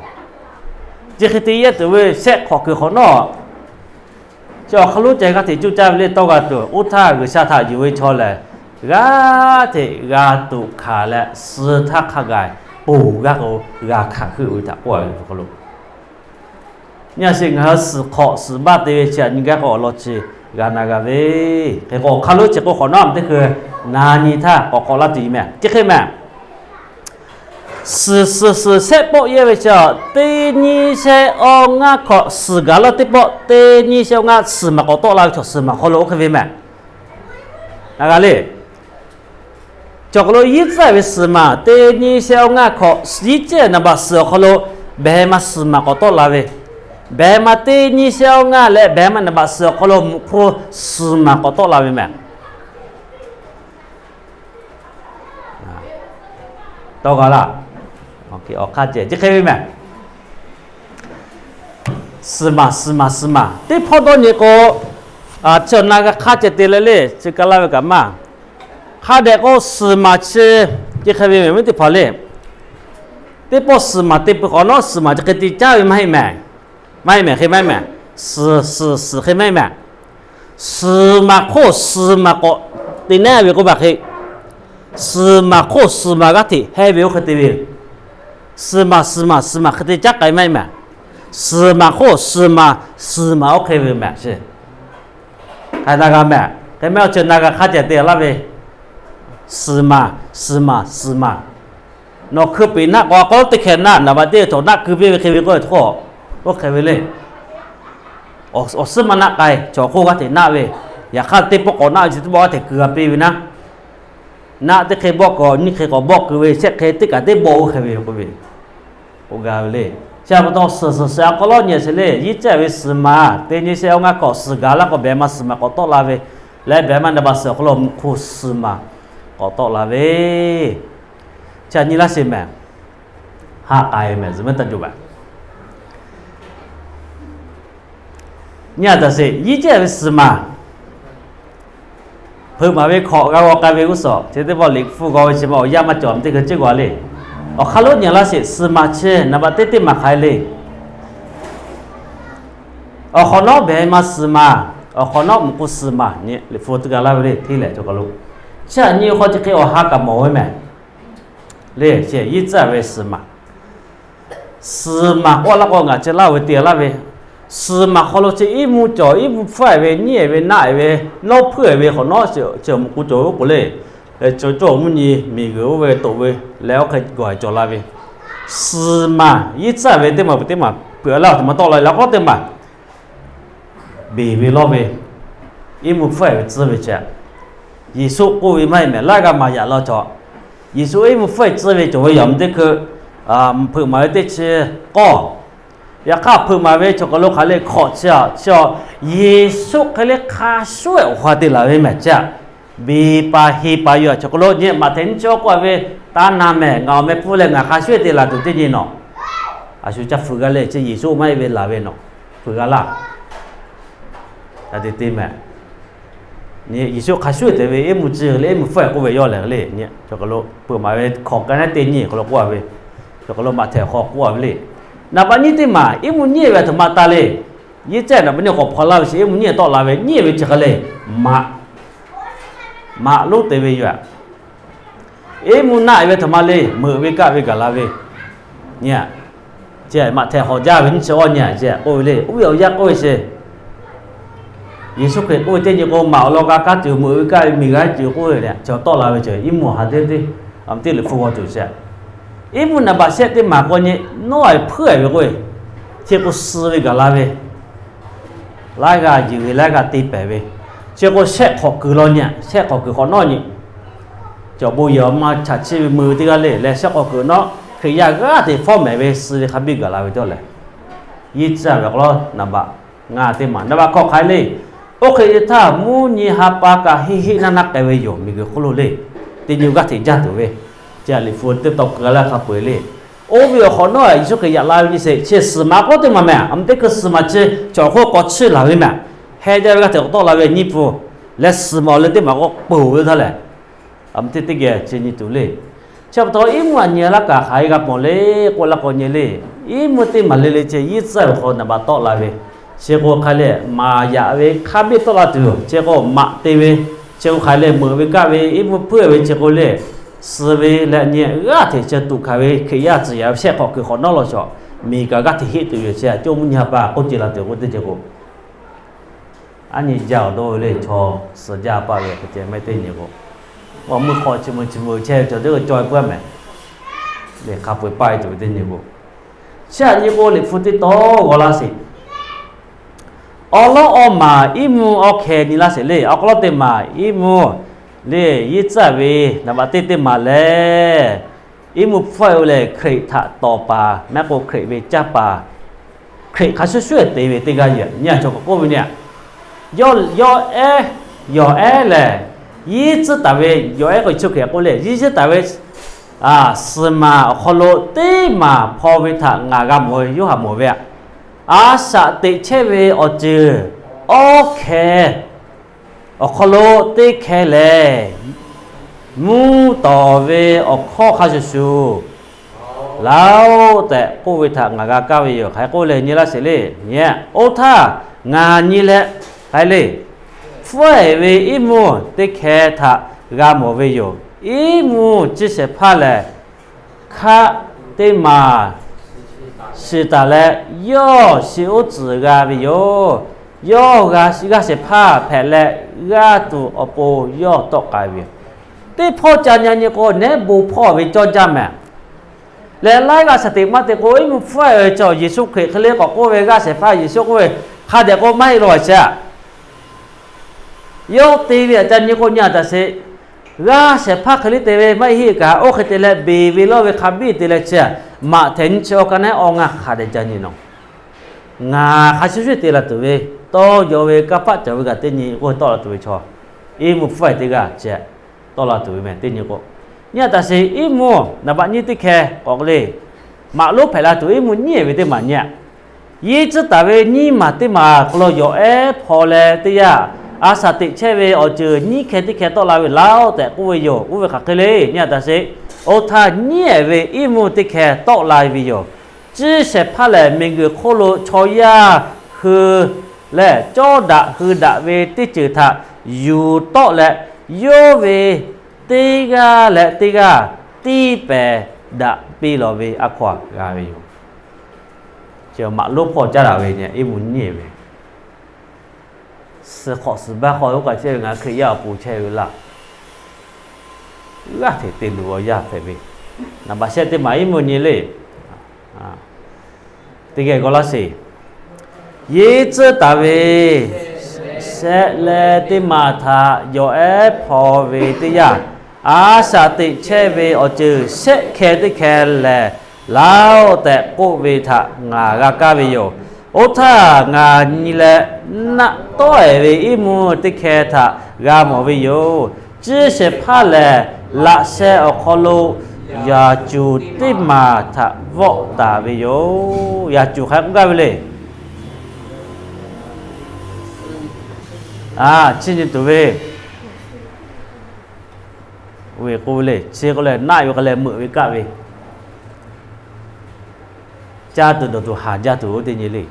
chi hk'e te yehˇ tuˬ ve shehˆ hk'awꞈ kuiˬ hk'awꞈ nawˉ, chi awˬ hk'aˇ lonˉ ceh g'aˇ hteꞈ cuˇ caˇ ve le tawˇ g'a tuˬ. Oˇ htaˇ G'uiˬsha htaꞈ yuˬ ve chaw lehˬ, g'aˇ hteꞈ g'a tuꞈ hkanˍ leh, suh htaˇ hk'a gaˬ ponˬ g'aˇ k'o, g'a hkanˍ heuˆ ve htaꞈ k'oˆ a ve hk'aw lo nyi a sheˍ, ngaˬ hui suhˍ hk'awꞈ suhˍ baˆ te ve chi aꞈ nyi gaˇ k'o awˬ lawn chi g'a na g'a ve. Hk'e k'o, awˬ hk'aˇ lonˉ chi k'o hk'awꞈ nawˉ teˇ hkui na nyi htaˇ k'awꞈ k'awꞈ laˇ tuˬ yoˬ meh. Chi hk'e meh, suhˍ suhˍ suhˍ shehˆ pawˆ yehˇ ve chi, teˇ nyiˇ shehˆ awˇ ngaˇ hk'awꞈ suhˍ gaˬ laˇ teˇ pawˆ, teˇ nyiˇ shehˆ awˇ ngaˇ suhˍ maˬ k'awꞈ tawˆ la ve chaw suhˍ maˬ hk'aw lo oˇ hk'e ve meh. Na g'a le. Cawˬ hk'aw lo yinˉ tcuhˉ ve suhˍ maˬ teˇ nyiˇ shehˆ awˇ ngaˇ hk'awꞈ yinˉ cehˇ naˍ baꞈ suhˍ awˬ hk'aw lo behˬ ma suhˍ maˬ k'awꞈ tawˆ la ve, behˬ ma teˇ nyiˇ shehˆ awˇ ngaˇ leh behˬ ma naˍ baꞈ suhˍ awˬ hk'aw lo mvuhꞈ hk'oˆ suhˍ maˬ k'awꞈ tawˆ la ve meh. Tawˇ g'a laˇ. Awˬ hk'aˇ ceh chi hk'e ve meh. Suhˍ maˬ, suhˍ maˬ, suhˍ maˬ teˇ hpawˇ dawˇ nyi k'o, chi awˬ na g'a hk'aˇ ceh te leh le, chi ka laˇ ve kaꞈ maˇ. Hk'a dehꞈ k'o, suhˍ maˬ chi, chi hk'e ve meh, viˉ teˇ hpaˍ le. Teˇ pawˆ suhˍ maˬ te peuˬ hk'awꞈ nawˉ, suhˍ maˬ chi hk'e te caˇ ve maˇ heˆ meh. Maˇ heˆ meh, hk'e maˇ heˆ meh. Suhˍ, suhˍ, suhˍ hk'e maˇ heˆ meh. Suhˍ maˬ hk'oˆ suhˍ maˬ k'awꞈ te naˉ ve k'oˆ baˬ hk'e, suhˍ maˬ hk'oˆ suhˍ maˬ g'aˇ hteꞈ hehˇ ve oˇ hk'e te ve. Suhˍ maˬ, suhˍ maˬ, suhˍ maˬ hk'e te caˉ k'ai maˇ heˆ meh. Suhˍ maˬ hk'oˆ suhˍ maˬ, suhˍ maˬ oˇ hk'e ve meh. Hk'aˬ htaꞈ g'a meh, hk'e meh awˬ ceuˬ na g'a hk'aˇ ceh te laˇ ve. Suhˍ maˬ, suhˍ maˬ, suhˍ maˬ. Nawˬ hkui peꞈ naˆ k'o, a k'aw teˇ hkeh naˆ, naˍ baꞈ teˇ htaꞈ naˆ keu piˇ ve hk'e ve k'o, oˇ hk'e ve le. Awˬ suhˉ maˇ naˆ k'ai, chaw hk'oˆ g'aˇ hteꞈ naˆ ve, yaꞈ hk'aˇ teˇ pawˆ k'awꞈ naˆ ve chi teˇ pawˆ g'aˇ hteꞈ keu g'a piˇ ve naˆ. Naˆ teˇ hk'e bawˆ k'o, nyiˇ hk'e k'awꞈ bawˆ keu ve, shehˆ hk'e teˇ kaꞈ teˇ bawˆ oˇ hk'e ve k'oˆ ve, k'oˆ gaˇ ve le. Chi pa taw suhˍ suhˍ suhˍ a k'aw lawˉ nyi a sheˍ le, yinˉ cehˇ ve suhˍ maˬ teˇ nyiˇ shehˆ awˇ ngaˇ hk'awꞈ suhˍ gaˬ laˇ k'o, behˬ ma suhˍ maˬ k'awꞈ tawˆ la ve, leh behˬ ma naˍ baꞈ suhˍ awˬ hk'aw lo mvuhꞈ hk'oˆ suhˍ maˬ k'awꞈ tawˆ la ve, chi aꞈ nyi laˇ sheˍ meh. Haꞈ k'ai meh, zuhꞈ mehˉ taˇ juˬ baˬ. Nyi a taˍ sheˍ, yinˉ cehˇ ve suhˍ maˬ, hpeuꞈ maˍ ve hkawꞈ g'a g'aw k'ai ve g'uˇ suhˍ chi teˇ pawˆ liꞈ hpu g'aw ve chi ma awˬ yanˇ maˇ cawˬ, teˇ hkui ceuˬ g'aw le. Awˬ hk'aˇ lonˉ nyi laˇ sheˍ, suhˍ maˬ chi naˍ baꞈ teˇ teˇ maˬ hk'aˬ hk'e le. Awˬ hk'awꞈ nawˉ behˬ ma suhˍ maˬ, awˬ hk'awꞈ nawˉ mvuhꞈ hk'oˆ suhˍ maˬ nyi liꞈ hpu teˇ g'a laˇ ve le, hteˇ lehˬ cawˬ kaˬ lo. Chi aꞈ nyi hk'aw chi hk'e awˬ ha kaꞈ mawˬ ve meh. Le, chi yinˉ tcuhˉ ve suhˍ maˬ. Suhˍ maˬ k'oˆ laˇ k'o, ngaˬ chi laˇ ve te laˇ ve, suhˍ maˬ hk'aw lo chi iˉ mvuhˇ cawˬ, iˉ mvuhˇ hpfuhˇ ve, nyiˉ ve, naˆ ve, nawˉ hpfuhˇ ve hk'awꞈ nawˉ chi mvuhꞈ k'o cawˬ ve k'o le. Cawˬ cawˬ mvuhˇ nyi miˬ guiˬ oˇ ve toꞈ ve leh oˇ hk'e gawˬ cawˬ la ve, suhˍ maˬ yinˉ tcuhˉ ve teˇ maˬ peuˬ teˇ maˬ peuˬ laˇ awˬ teꞈ ma tawˆ la leh k'awꞈ teˇ maˬ beˬ ve lawˇ ve, iˉ mvuhˇ hpfuhˇ ve tcuhˉ ve chi, Yeˍsuˆ k'oˆ ve maˇ heˆ mehˍ, laˇ g'a maˍ yaꞈ la cawˬ. Yeˍsuˆ iˉ mvuhˇ hpfuhˇ ve cawˬ ve yaꞈ mvuhˇ teˇ hkui, hpeuꞈ maˍ ve teˇ chi k'awˇ. Yaꞈ hk'aˇ hpeuꞈ maˍ ve chaw hk'aw lo hk'aˬ le hk'awꞈ chi a, chi a, Yeˍsuˆ hk'e le hk'a shuˉ awˬ ha te laˬ ve mehˍ chi a, beˬ paˍ heˍ paˍ yoˬ. Chaw hk'aw lo nyi Maꞈhtehˍ nyiˇ chi awˇ k'oˆ ve, taˇ na mehˍ, ngaˬ awˬ meh pfuhˇ leh ngaˬ hk'a shuˉ te laˬ tuˬ teˇ nyi nawˬ. A shu ca fuiˍ g'a le, chi Yeˍsuˆ maˇ heˆ ve laˬ ve nawˬ, fuiˍ g'a laˇ. Ca te te mehˍ. Yeˍsuˆ hk'a shuˉ te ve iˉ mvuhˇ chi leh iˉ mvuhˇ hpfuhˇ k'oˆ ve yawˇ lehˬ le. Chaw hk'aw lo hpeuꞈ maˍ ve hkawꞈ ka naˉ teˇ nyi hk'aw lo k'oˆ ve, chaw hk'aw lo Maꞈhtehˍ hk'aw k'oˆ ve le. Naˍ baꞈ nyiˇ teˇ maˬ iˉ mvuhˇ nyiˇ ve a htoꞈ ma taˇ le. Yinˉ cehˇ naˍ baꞈ nyiˇ k'awꞈ hpaw laˇ ve chi iˉ mvuhˇ nyiˇ tawˆ la ve, nyiˇ ve chi hk'e le, maꞈ, maꞈ lonˉ te ve yoˬ. Iˉ mvuhˇ naˆ ve htaꞈ ma le, meuꞈ ve kaˆ ve gaˬ la ve nyi a. Maꞈ htehꞈ hawˍ jaˇ ve nyiˇ chi g'awˇ nyi a ce k'oˆ ve le. Oˇ ve awˬ yanˇ k'oˆ ve sheˍ, Yeˍsuˆ Hkriꞈ k'oˆ ve teˇ nyi k'o, maꞈ awˬ lawn g'a kaˇ tuˬ, meuꞈ ve kaˆ ve miˬ g'aˇ ceuˬ k'oˆ ve le, chaw tawˆ la ve ceuˬ iˉ mvuhˇ ha teˇ teˇ, a, teˇ leh hpu g'aw tuˬ sheˍ. Iˉ mvuhˇ naˍ baꞈ shehˆ teˇ maˬ k'awꞈ nyi, nawˉ a hpuiˉ ve k'oˆ ve, chi k'o suh ve gaˬ la ve, laiˉ g'aˇ yuˬ ve laiˉ g'aˇ te pehˍ ve, chi k'o shehˆ hk'awꞈ kuiˬ law nyi a, shehˆ hk'awꞈ kuiˬ hk'awꞈ nawˉ nyi. Cawˬ bon yehˬ awˬ ma chaꞈ chiˇ ve mui ve teˇ g'aˇ le leh shehˆ hk'awꞈ kuiˬ nawˉ Hkriꞈ yaˇ g'aˇ hteꞈ fawˉ mehˍ ve suh ve hk'a biˇ gaˬ la ve cawˇ lehˬ, yinˇ tcuhˇ ve awˬ hk'aw lo naˍ baꞈ ngaˇ teˇ maˬ, naˍ baꞈ hkawꞈ hk'aˬ hk'e le. Oˇ hk'e te htaˇ mvuhˇ nyi ha pa kaꞈ heˆ heˆ naˇ naˇ k'ai ve yoˬ, miˬguiˬ hk'oˆ lo le. Teˇ nyi g'aˇ hteꞈ jaˇ tuˬ ve, chi a liꞈ hpu teˇ taw keu laˇ hk'a peu-eˬ le. Oˇ ve awˬ hk'awꞈ nawˉ Yeˍsuˆ Hkriꞈ yaꞈ la ve nyi sheˍ, chi suhˍ maꞈ k'oˆ teˇ maˬ mehˍ, a mvuh teˇ hkui suhˍ maˬ chi cawˬ hk'oˆ k'awꞈ chiˇ laˬ ve mehˍ. Heh jaˇ ve g'aˇ hteꞈ k'awꞈ tawˆ la ve nyiˇ pfuhˇ leh suhˍ maꞈ awˬ leh teˇ maˬ k'awꞈ peuˬ ve htaˇ lehˬ, a mvuh teˇ teˇ geh chi nyi tuˬ le. Chi pa taw iˉ mvuhˇ a nyi laˇ kaꞈ hk'aˬ hk'e g'a mawˬ le k'oˆ laˇ k'o nyi le. Iˉ mvuhˇ teˇ maˬ le le chi yinˇ tcuhˇ ve awˬ hk'aw naˍ baꞈ tawˆ la ve, chi k'o hk'a le, maˍ yaꞈ ve hk'a biˇ tawˆ la tuˬ yoˬ. Chi k'o maꞈ te ve, chi k'o hk'aˬ le, meuꞈ ve kaˆ ve iˉ mvuhˇ hpuiˉ ve chi k'o le, suh ve leh nyi g'aˇ hteꞈ chi tuꞈ hkanˍ ve Hkriꞈ yaˇ tcuhˍ yaꞈ ve shehˆ hk'awꞈ kuiˬ hk'awꞈ nawˉ law shawˍ, miˬ kaꞈ g'aˇ hteꞈ heˆ tuˬ yoˬ. Chi a coˇ mvuhˇ nyi ha pa k'oˆ ce la tuˬ k'o teˇ ceuˬ k'o, aˉ nyi jaˇ awˬ dawˇ ve le, chaw suh jaˇ paˆ ve hk'e ceh mehˆ teˇ nyi k'o, maꞈ meuˇ hk'aw chi meuˇ chi meuˇ chehˇ ve chaw teˇ g'aˇ cawˬ e puiˉ a mehˍ. Lehˬ hk'a peu-eˬ paˆ e tuˬ ve teˇ nyi k'o, chi a nyi k'o liꞈ hpu teˇ taw g'aw laˇ sheˍ. Awˬ lawˉ awˬ maˬ iˉ mvuhˇ awˬ hkeh nyi laˇ sheˍ le. Awˬ hk'aw lo teˇ maˬ iˉ mvuhˇ le, yinˇ tcuhˇ ve naˍ baꞈ teˇ teˇ maˬ lehˬ, iˉ mvuhˇ hpfuhˇ-e ve lehˬ Hkriꞈ htaꞈ tawˍ paˍ maˇ heˆ k'o Hkriꞈ ve caˇ paˍ, Hkriꞈ hk'a shuˍ shuˍ te ve teˇ g'aˇ yoˬ. Nyi a cawˬ k'awꞈ k'oˆ ve nyi a, yawˇ ehˉ, yawˬ ehˉ lehˬ, yinˇ tcuhˇ taˍ ve, yawˬ ehˉ k'o Yeˍsuˆ Hkriꞈ k'oˆ le, yinˇ tcuhˇ taˍ ve suhˍ maˬ awˬ hk'aw lo teˇ maˬ hpaw ve htaꞈ ngaˬ g'a mawˬ ve, Yoˇhanˬ mawˬ ve a. A shaꞈ teꞈ chehˇ ve awˬ ceuˬ awˉ hkeh awˬ hk'aw lo teˇ hkeh lehˬ, mvuhˇ tawˍ ve awˬ hkawˇ hk'a shuˍ shuˍ laˇ-oˆ tehꞈ k'oˆ ve htaꞈ ngaˬ g'a kaˇ ve yoˬ. Hk'aˬ hk'e k'oˆ leh nyi laˇ sheˍ le. Nyi, oˇ htaˇ ngaˬ nyi leh hk'aˬ hk'e le, hpfuhˇ-e ve iˉ mvuhˇ teˇ hkeh htaꞈ g'a mawˬ ve yoˬ. Iˉ mvuhˇ ciˇ shehˍ hpaˇ lehˬ, hkaˆ teˇ maˬ shiˍ taˍ leh, yawˇ shi uˉ tcuhˍ g'a ve yoˬ. Yawˇ g'aˇ shehˍ hpaˇ hpehꞈ leh, g'aˇ tuˬ awˬ pon yawˇ tawˆ k'ai ve yoˬ. Teˇ hpawˇ ca nyi nyi k'o, nehˉ bon hpawˇ ve cawˇ jaˇ mehˍ. Leh laiˉ g'aˇ shaˍ teꞈ maˇ te k'o, iˉ mvuhˇ hpfuhˇ-e ve chaw Yeˍsuˆ Hkriꞈ hk'e le k'awꞈ k'oˆ ve, g'aˇ shehˍ hpaˇ Yeˍsuˆ k'oˆ ve, hk'a dehꞈ k'o maˇ heˆ law sheˍ. Yawˇ te ve htaꞈ ca nyi k'o nyi a taˍ sheˍ. G'aˇ shehˍ hpaˇ hk'e le te ve maˇ heˆ kaꞈ, oˇ hk'e te leh beˬ ve lawˇ ve hk'a biˇ te leh chi, maꞈ htehꞈ nyi chi awˬ ka naˉ awˬ ngaˇ hk'a dehꞈ ca nyi nawˬ. Ngaˬ hk'a shuˍ shuˍ te la tuˬ ve, tawˇ yaw ve kanˇ paˆ cawˬ ve kaꞈ teˇ nyi k'oˆ tawˆ la tuˬ ve chaw, iˉ mvuhˇ hpfuhˇ-e teˇ g'aˇ ceh tawˆ la tuˬ ve mehˍ teˇ nyi k'o, nyi a taˍ sheˍ. Iˉ mvuhˇ naˍ baꞈ nyiˇ teˇ hkeh k'awꞈ le, maꞈ lonˉ hpehꞈ la tuˬ iˉ mvuhˇ nyiˇ-e ve teˇ maˬ nyi a. Yinˇ tcuhˇ taˍ ve nyiˇ maˬ teˇ maˬ hk'aw lo yawˬ ehˉ hpaw leh teˇ yanˇ, a shaꞈ teꞈ chehˇ ve awˬ ceuˬ nyiˇ hkeh teˇ hkeh tawˆ la ve laˇ-oˆ tehꞈ k'oˆ ve yoˬ. Oˇ ve hk'aˬ hk'e le nyi a taˍ sheˍ. Oˇ htaˇ nyiˇ-e ve iˉ mvuhˇ teˇ hkeh tawˆ la ve yoˬ. Ciˇ shehˍ hpaˇ lehˬ, miˬguiˬ hk'oˆ lo chaw yaˇ hui leh cawˇ daꞈ hui daꞈ ve teˇ ceuˬ htaꞈ yuˬ tawˆ leh, yawˇ ve teˇ g'aˇ leh teˇ g'aˇ tiˇ pehˍ daꞈ piˇ lawˬ ve a hkaw-anˬ g'a ve yoˬ. Maꞈ lonˉ hpawˇ caˉ daꞈ ve nyi iˉ mvuhˇ nyiˇ-e ve, suh hk'awꞈ suhˍ baˇ hk'aw oˇ kaꞈ chehˇ ve ngaˬ hui Hkriꞈ yaˇ awˬ pon chehˇ ve laˇ. G'aˇ hteꞈ te luˬ awˬ yanˇ hpehꞈ ve, naˍ baꞈ shehˆ teˇ maˬ iˉ mvuhˇ nyi le. Teˇ geh g'aw laˇ sheˍ. Yinˇ tcuhˇ taˍ ve shehˆ leh teˇ maˬ htaꞈ yawˬ ehˉ hpaw ve teˇ yanˇ, a shaꞈ teꞈ chehˇ ve awˬ ceuˬ shehˆ hkeh teˇ hkeh lehˬ, laˇ-oˆ tehꞈ k'oˆ ve htaꞈ ngaˬ g'a kaˇ ve yoˬ. Oˇ htaˇ ngaˬ nyi leh, naˆ tawˆ-e ve iˉ mvuhˇ teˇ hkeh htaꞈ g'a mawˬ ve yoˬ. Ciˇ shehˍ hpaˇ lehˬ, laꞈ sheh awˬ hk'aw lo yaˍ cuˬ teˇ maˬ htaꞈ vawˆ taˍ ve yoˬ. Yaˍ cuˬ hk'aˬ hk'e k'oˆ gaˇ ve le. A, chi nyi tuˬ ve, oˇ ve k'oˆ ve le, chi k'oˆ leh naˆ ve k'o leh meuꞈ ve kaˆ ve, caˇ tuˬ dawˬ tuˬ haˍ jaˇ tuˬ oˇ teˇ nyi le.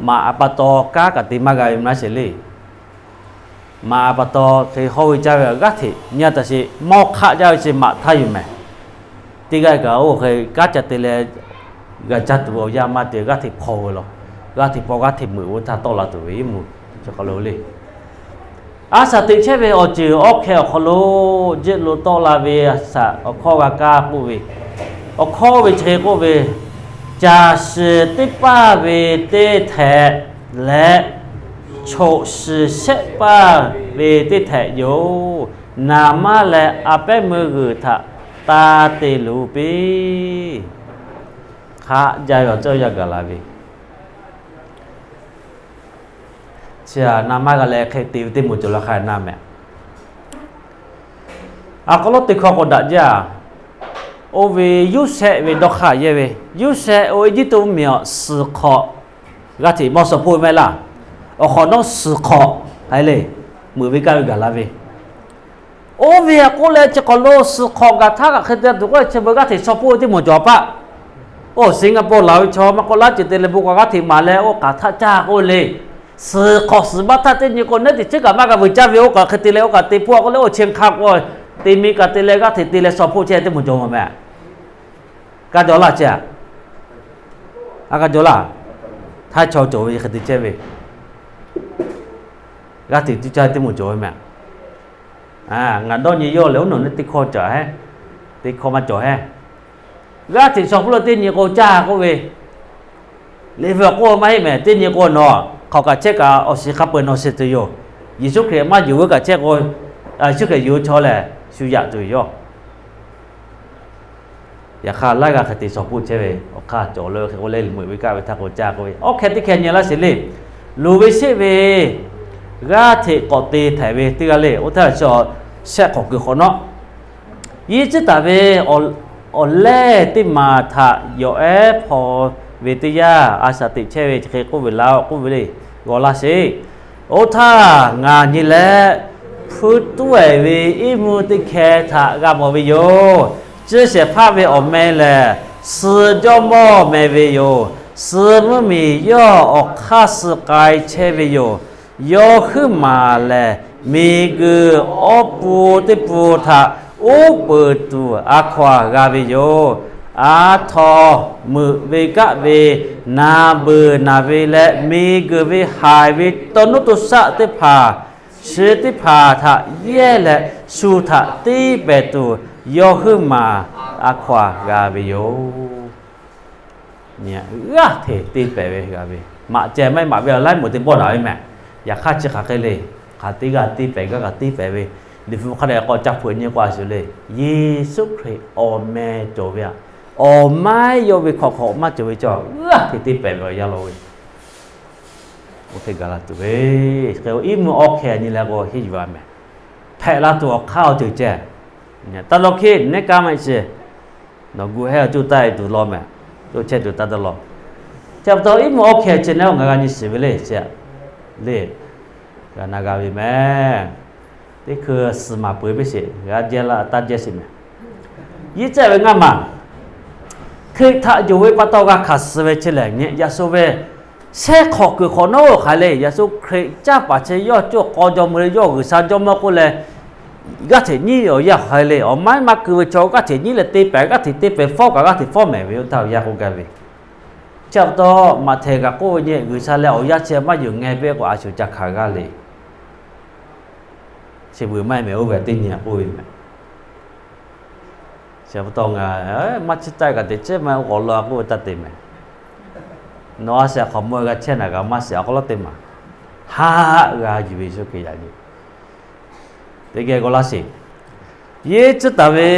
Maꞈ a pa taw kanˉ kaꞈ te maˇ g'a ve mvuhˇ naˆ sheˍ le. Maꞈ pa taw hk'e hawˇ ve caˇ ve g'aˇ hteꞈ nyi taˍ sheˍ, mawˇ hk'aˆ jaˇ ve chi maꞈ htaˇ yoˬ mehˍ. Teˇ g'aˇ kaꞈ oˇ hk'e kanˉ ca te leh g'a caˇ tuˬ ve awˬ yanˇ maˇ te, g'aˇ hteꞈ hpaw ve law. G'aˇ hteꞈ hpaw, g'aˇ hteꞈ meuꞈ ve htaˇ tawˆ la tuˬ ve iˉ mvuhˇ chi hk'aw lo le. A shaꞈ teꞈ chehˇ ve awˬ ceuˬ awˉ hkeh awˬ hk'aw lo, jehˇ lo tawˆ la ve a shaꞈ awˬ hkawˇ g'a kaˇ k'oˆ ve, awˬ hkawˇ ve chi hk'e k'oˆ ve, caˬ shiˍ teˇ paˇ ve teˇ htehꞈ leh choꞈ shiˍ shehˆ paˇ ve teˇ htehꞈ yoˬ. Naˍ manˇ leh a pehˉ meuˇ g'uiˬ htaꞈ taˇ te luˬ piˇ. Hk'aˆ jaˇ ve awˬ ceuˬ yaˇ gaˬ la ve, chi naˍ manˇ g'a leh hk'e te ve teˇ moˍ cawˬ la hk'a naˍ mehˍ. A k'aw lawˉ teˇ hkawˇ k'awꞈ daꞈ jaˇ. Oˇ ve Yoˇsehꞈ ve dawˇ hk'aˇ yehˇ ve, Yoˇsehꞈ oˇ Eˇjiˇtuꞈ mvuhˇmiˬ awˬ suhˍ hk'awꞈ g'aˇ hteꞈ mawˇ shaw hpoˆ ve mehˍ laˇ. Awˬ hk'awꞈ nawˉ suhˍ hk'awꞈ hk'aˬ hk'e le meuꞈ ve kaˇ ve gaˬ la ve. Oˇ ve htaꞈ k'oˆ leh chi hk'awꞈ lo suhˍ hk'awꞈ gaˬ htaˇ kaꞈ hk'e te tuˬ k'oˆ leh chi beuꞈ g'aˇ hteꞈ shaw hpoˆ ve teˇ moˍ cawˬ a paˆ. Oˇ Singapore laˬ ve chaw maˇ k'oˆ, laˇ ceuˬ te leh bon kaꞈ g'aˇ hteꞈ maˍ leh oˇ kaꞈ htaˆ caˇ k'oˆ le. Suhˍ hk'awꞈ suhˍ baˆ htaˇ teˇ nyi k'o, neˉ teꞈ cheˉ kaꞈ maˇ g'a veuˬ caˇ ve, oˇ kaꞈ hk'e te leh oˇ kaꞈ te hpoˆ a k'oˆ leh, oˇ chi hk'a k'o te mi kaꞈ te leh g'aˇ hteꞈ te leh shaw hpoˆ chehˇ teˇ moˍ cawˬ mehˍ. Kaˇ jaw laˇ chehˇ a? A kaˇ jaw laˇ. Htaiˇ chaw cawˬ ve hk'e te chehˇ ve, g'aˇ hteꞈ tuˇ caˇ teˇ moˍ cawˬ ve mehˍ. Ngaˬ dawˇ nyi yawˇ lehˬ, oˇ nawˬ neˉ teˇ hkawˇ cawˬ heˆ, teˇ hkawˇ maˇ cawˬ heˆ. G'aˇ hteꞈ shaw hpoˆ leh teˇ nyi k'o caˇ k'oˆ ve, liꞈ ve awˬ k'oˆ maˇ heˆ mehˍ. Teˇ nyi k'o nawˬ hk'aoˍ kaꞈ chehˇ kaꞈ awˬ shiˍ hk'a peu-eˬ nawˬ shiˍ tuˬ yoˬ. Yeˍsuˆ Hkriꞈ maˇ yonˍ ve kaꞈ chehˇ k'o, Yeˍsuˆ Hkriꞈ yonˍ ve chaw lehˬ shu yaꞈ tuˬ yoˬ. Yaꞈ hk'aˇ laiˉ g'aˇ hk'e te shaw hpoˆ chehˇ ve awˬ hk'aˇ cawˬ leh, hk'e k'oˆ leh liꞈ meuꞈ ve kaˇ ve htaˇ k'o caˇ k'oˆ ve, awˉ hkeh teˇ hkeh nyi laˇ sheˍ le. Luˬ ve sheˆ ve g'aˇ hteꞈ k'awꞈ te htehꞈ ve teˇ g'aˇ le. Oˇ htaˇ shehˆ hk'awꞈ kuiˬ hk'awꞈ nawˉ, yehˇ tcuhˉ taˍ ve awˬ lehˇ teˇ maˬ htaꞈ yawˬ ehˉ hpaw ve teˇ yanˇ, a shaꞈ teꞈ chehˇ ve chi hk'e k'oˆ ve laˇ-oˆ k'oˆ ve le, g'aw laˇ sheˍ. Oˇ htaˇ ngaˬ nyi leh, hpu tuˉ ehˍ ve iˉ mvuhˇ teˇ hkeh htaꞈ g'a mawˬ ve yoˬ. Ciˇ shehˍ hpaˇ ve awˬ meh lehˬ, suh jawˇmawˇ meh ve yoˬ. Suh mvuhˇmiˬ yawˇ awˬ hk'aˇ suh k'ai chehˇ ve yoˬ. Yawˇ huiˉ maˬ lehˬ, miˬguiˬ awˬ pon teˇ pun htaꞈ uˉ peunˍ tuˬ a hkaw-anˬ g'a ve yoˬ. A htaw meuꞈ ve kaˆ ve, naˍ beuˬ naˍ ve leh miˬguiˬ ve haiˬ ve taw nuˇ to shaˆ teˇ hpaˍ, chi teˇ hpaˍ htaꞈ yehˇ leh shu htaꞈ tiˇ pehˍ tuˬ, yawˇ huiˉ maˬ a hkaw-anˬ g'a ve yoˬ. G'aˇ hteꞈ te pehˍ ve g'a ve, maꞈ ceh maˇ maꞈ ve laiˉ moˍ te bawˆ daꞈ ve mehˍ. Yaꞈ hk'aˇ chi hk'aˬ hk'e le, hk'aˬ teˇ g'aˇ te pehˍ gaˇ kaꞈ te pehˍ ve, liꞈ hpu hk'a dehꞈ k'awꞈ ca hpeuꞈ nyi k'o a shuˍ le, Yeˍsuˆ Hkriꞈ awˬ meh cawˬ ve, awˬ maiˉ yawˇ ve hk'awꞈ hk'awꞈ maˇ cawˬ ve chaw g'aˇ hteꞈ te pehˍ ve awˬ yanˇ law ve, oˇ hk'e gaˬ la tuˬ ve, iˉ mvuhˇ awˉ hkeh nyi leh k'o henˇ yuˬ a mehˍ. Hpehꞈ la tuˬ awˬ hk'aˇ awˬ ceuˬ ceh, taˇ dawˇ hkiˉ neˉ kaˇ maˇ heˆ sheˍ. Nawˬ gu hehˉ awˬ coˇ taˆ e tuˬ law mehˍ. Coˇ chehˇ tuˬ taˇ dawˇ law. Chi pa taw iˉ mvuhˇ awˉ hkeh chi neˉ ngaˬ g'a nyi shiˍ ve le, chi le, g'a na g'a ve mehˍ. Teˇ hkui suhˍ maˍ peuˬ piˇ sheˍ, g'a jehˇ laˇ taˇ jehˇ sheˍ mehˍ. Yehˇ cehˇ ve ngaˇ maˬ, Hkriꞈ htaꞈ yonˍ ve pa taw g'a hkanˍ suh ve chi lehˬ, nyi yaꞈ shu ve shehˆ hk'awꞈ kuiˬ hk'awꞈ nawˉ oˇ hk'aˬ le. Yaꞈ shu Hkriꞈ caˇ paˍ chi yawˇ cawˇ k'aw jaw meuˇ leh yawˇ G'uiˬsha jawˇmawˇ k'oˆ leh, g'aˇ hteꞈ nyiˉ ve awˬ yanˇ hk'aˬ le. Awˬ maiˉ maˇ keu ve chaw g'aˇ hteꞈ nyiˉ leh te pehˍ, g'aˇ hteꞈ te pehˍ fawˉ kaꞈ g'aˇ hteꞈ fawˉ mehˍ ve oˇ htaˇ awˬ yanˇ k'oˆ gaˇ ve. Chi pa taw Maꞈhtehˍ kaꞈ k'oˆ ve nyi, G'uiˬsha leh awˬ yanˇ chi maˇ yonˍ ngeh piˇ k'o a shuˍ ca hkanˍ g'aˇ le. Chi beuꞈ maˇ heˆ mehˍ, oˇ ve teˇ nyi k'oˆ ve mehˍ. Chi pa taw ngaˬ maˇ chiˇ taˆ kaꞈ teꞈ chehˇ maˇ k'awꞈ law k'oˆ ve taˇ te mehˍ. Nawˬ a shehˍ hk'awꞈ mawˇ g'a chehˇ naˍ kaꞈ maˇ shiˍ, awˬ hk'aw lo teˇ maˬ haˆ g'a yuˬ ve Yeˍsuˆ Hkriꞈ yaꞈ nyi. Teˇ geh g'aw laˇ sheˍ. Yehˇ tcuhˉ taˍ ve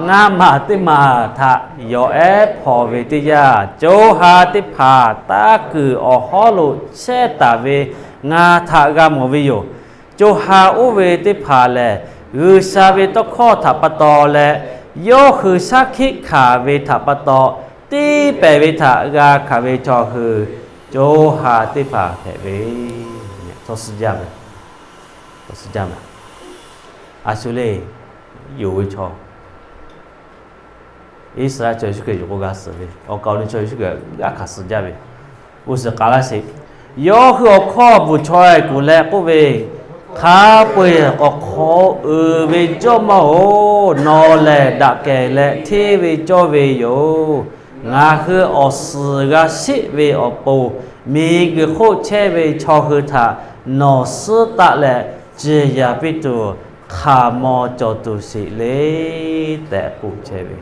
ngaˇ maˬ teˇ maˬ htaꞈ yawˬ ehˉ hpaw ve teˇ yanˇ, co ha teˇ hpaˍ taˇ kuiˬ awˬ hawˉ lo chehˇ taˍ ve ngaˬ htaꞈ g'a mawˬ ve yoˬ. Co ha oˇ ve teˇ hpaˍ lehˬ, G'uiˬsha ve tawˇ hkawˇ htaꞈ pa taw leh, yawˇ hui shaˉ hkiˆ hkanˍ ve htaꞈ pa taw, tiˇ pehˍ ve htaꞈ g'a hkanˍ ve chaw hui co ha teˇ hpaˍ hpehꞈ ve, chaw suh jaˇ ve, chaw suh jaˇ ve. A shu le, yonˍ ve chaw, Iˉsaˍreˍlaˆ chaw Yeˍsuˆ Hkriꞈ yoˬ k'o g'a suhˍ ve, awˬ kaˍ awˬ nu chaw Yeˍsuˆ Hkriꞈ g'a hkanˍ suh jaˇ ve, g'uˇ suhˍ k'a laˇ sheˍ. Yawˇ hui awˬ hkawˇ bvuhˬ chaweh kuˬ leh k'oˆ ve, Hk'a peu-eˬ k'awꞈ hk'aw uiˍ ve Jawˇmawˇ-oˬ, nawˬ lehˬ daꞈ kehˬ leh hteˇ ve cawˇ ve yoˬ. Ngaˬ hui awˬ suhˍ g'a sheˆ ve awˬ pon, miˬguiˬ hk'oˆ chehˇ ve chaw hui htaꞈ nawˬ suhˉ taˆ leh ciˬ yaˍ piˇ tuˬ hk'aˬ maw cawˬ tuˬ sheˍ le tehꞈ k'oˆ chehˇ ve.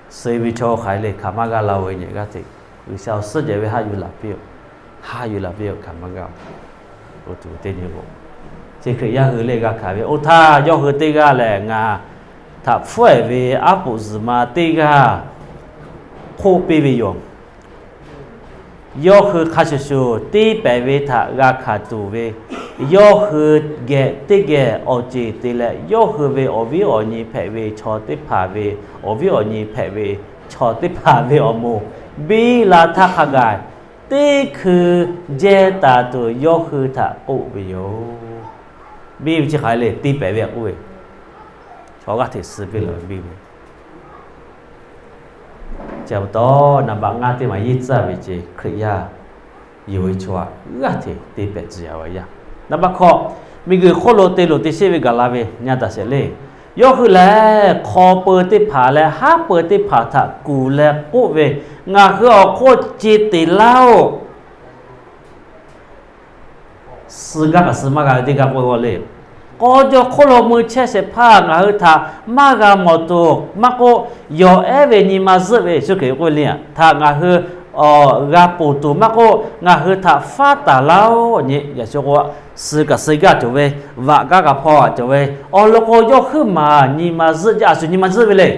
Suh ve chaw hk'aˬ hk'e le hkanˍ maˇ g'a la-o ve nyi g'aˇ hteꞈ, G'uiˬsha awˬ suhˉ jehˬ ve haˆ yuˬ laˬ piˇ-oˆ. Haˆ yuˬ laˬ piˇ-oˆ, hkanˍ maˇ g'a-o. Oˇ tuˬ teˇ nyi k'o, chi Hkriꞈ yaˇ hui le g'a hkanˍ ve oˇ htaˇ, yawˇ hui teˇ g'aˇ lehˬ ngaˬ htaꞈ hpfuhˇ-ehˍ ve aˉ poꞈ zuhˬ ma teˇ g'aˇ hk'oˆ piˇ ve yoˬ. Yawˇ hui hk'a shuˍ shuˍ tiˇ pehˍ ve htaꞈ g'a hkanˍ tuˬ ve, yawˇ hui geh teˇ geh awˬ ceˬ te leh, yawˇ hui ve awˬ viˉ awˬ nyi hpehꞈ ve chaw teˇ hpaˍ ve, awˬ viˉ awˬ nyi hpehꞈ ve chaw teˇ hpaˍ ve awˬ moˍ biˇ la htaˇ hk'a gaˬ, teˇ hkui jehˇ taˍ tuˬ yawˇ hui htaꞈ k'oˆ ve yoˬ. Biˇ ve chi hk'aˬ hk'e le, tiˇ pehˍ ve k'oˆ ve, chaw g'aˇ hteꞈ suh piˇ la ve biˇ ve. Chi pa taw, naˍ baꞈ ngaˇ teˇ maˬ yinˇ tcuhˇ ve ce Hkriꞈ yaˇ yonˍ ve chaw g'aˇ hteꞈ te pehˍ tcuh yaꞈ ve yaˇ. Naˍ baꞈ hkawꞈ, miˬguiˬ hk'oˆ lo te loˍ te sheˆ ve gaˬ la ve nyi a taˍ sheˍ le. Yawˇ hui lehˬ hk'aw peu teˇ hpaˍ leh haˉ peu teˇ hpaˍ htaꞈ kuˬ leh k'oˆ ve, Ngaˬ hui awˬ hk'oˆ ce teˍ laˇ-oˆ. Suh gaˇ kaꞈ suh maˇ g'a ve teˇ g'aˇ k'oˆ ve le. K'aw jaw hk'oˆ lo mui chehˇ shehˍ hpaˇ ngaˬ hui htaꞈ maˇ g'a mawˬ tuˬ maˇ k'oˆ, yawˬ ehˉ ve nyi ma zuhˆ ve Yeˍsuˆ Hkriꞈ k'oˆ ve le, htaꞈ ngaˬ hui g'a ponˬ tuˬ maˇ k'oˆ, ngaˬ hui htaꞈ faˉ taˍ laˇ-oˆ nyi. Yaꞈ shu k'o, suh kaꞈ suh gaˇ cawˬ ve, vaꞈ gaˇ kaꞈ hpaw cawˬ ve, awˬ lawn k'o yawˇ huiˉ maˬ nyi ma zuhˆ jaˇ, a shu nyi ma zuhˆ ve le.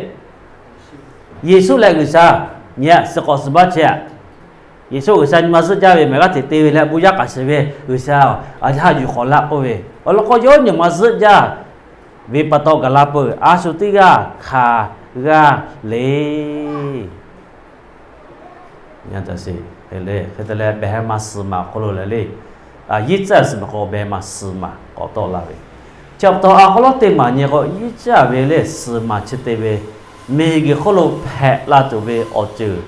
Yeˍsuˆ leh G'uiˬsha nyi a suh k'awꞈ suh baˆ chehˇ a. Yeˍsuˆ G'uiˬsha nyi ma zuhˆ jaˇ ve mehˬ g'aˇ hteꞈ te ve leh bon yaˇ k'aꞈ shiˍ ve G'uiˬsha haˆ yuˬ k'awꞈ laˇ k'oˆ ve, awˬ lawn k'o yawˇ nyi ma zuhˆ jaˇ ve pa taw gaˬ la peuˬ, a shu teˇ g'aˇ hk'aˬ g'aˇ le. Hk'e te leh, behˬ heh ma suhˍ maˬ awˬ hk'aw lo leh le, yinˇ tcuhˇ suhˍ maˬ k'o behˬ heh ma suhˍ maˬ k'awꞈ tawˆ la ve. Chi pa taw awˬ hk'aw lo teˇ maˬ nyi k'o yinˇ tcuhˇ ve le suhˍ maˬ chi te ve, miˬguiˬ hk'oˆ lo hpehꞈ la tuˬ ve awˬ ceuˬ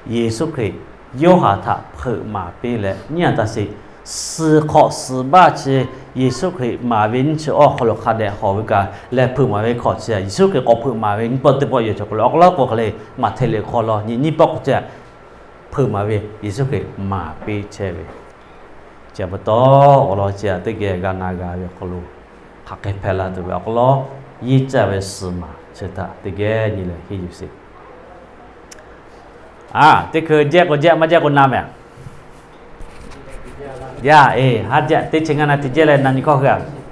Yeˍsuˆ Hkriꞈ Yoˇhanˬ htaꞈ hpeuꞈ maˍ piˇ leh nyi a taˍ sheˍ. Suhˍ hk'awꞈ suhˍ baˆ chi Yeˍsuˆ Hkriꞈ maˍ ve nyiˇ chi awˬ hk'aw lo hk'a dehꞈ hawˬ ve kaꞈ leh hpeuꞈ maˍ ve hk'awꞈ chi Yeˍsuˆ Hkriꞈ k'awꞈ hpeuꞈ maˍ ve nyiˇ pawˆ teˇ pawˆ yoˬ. Chaw k'o le awˬ hk'aw lo k'o hk'e le, Maꞈhtehˍ liꞈ hk'aw lo nyi nyiˇ pawˆ k'o chi hpeuꞈ maˍ ve Yeˍsuˆ Hkriꞈ maˍ piˇ chehˇ ve. Chi pa taw awˬ lawn chi teˇ geh g'a na g'a ve awˬ hk'aw lo hk'aˬ hk'e hpehꞈ la tuˬ ve awˬ hk'aw lo yinˇ tcuhˇ ve suhˍ maˬ chi htaꞈ teˇ geh nyi leh henˇ yuˬ sheˍ. A, teˇ hkui jehˇ k'o jehˇ, maˇ jehˇ k'o na mehˍ. Yaˇ, e, haˉ jehˇ teˇ chi ngaˇ na te jehˇ leh na nyi hkawˇ hui a.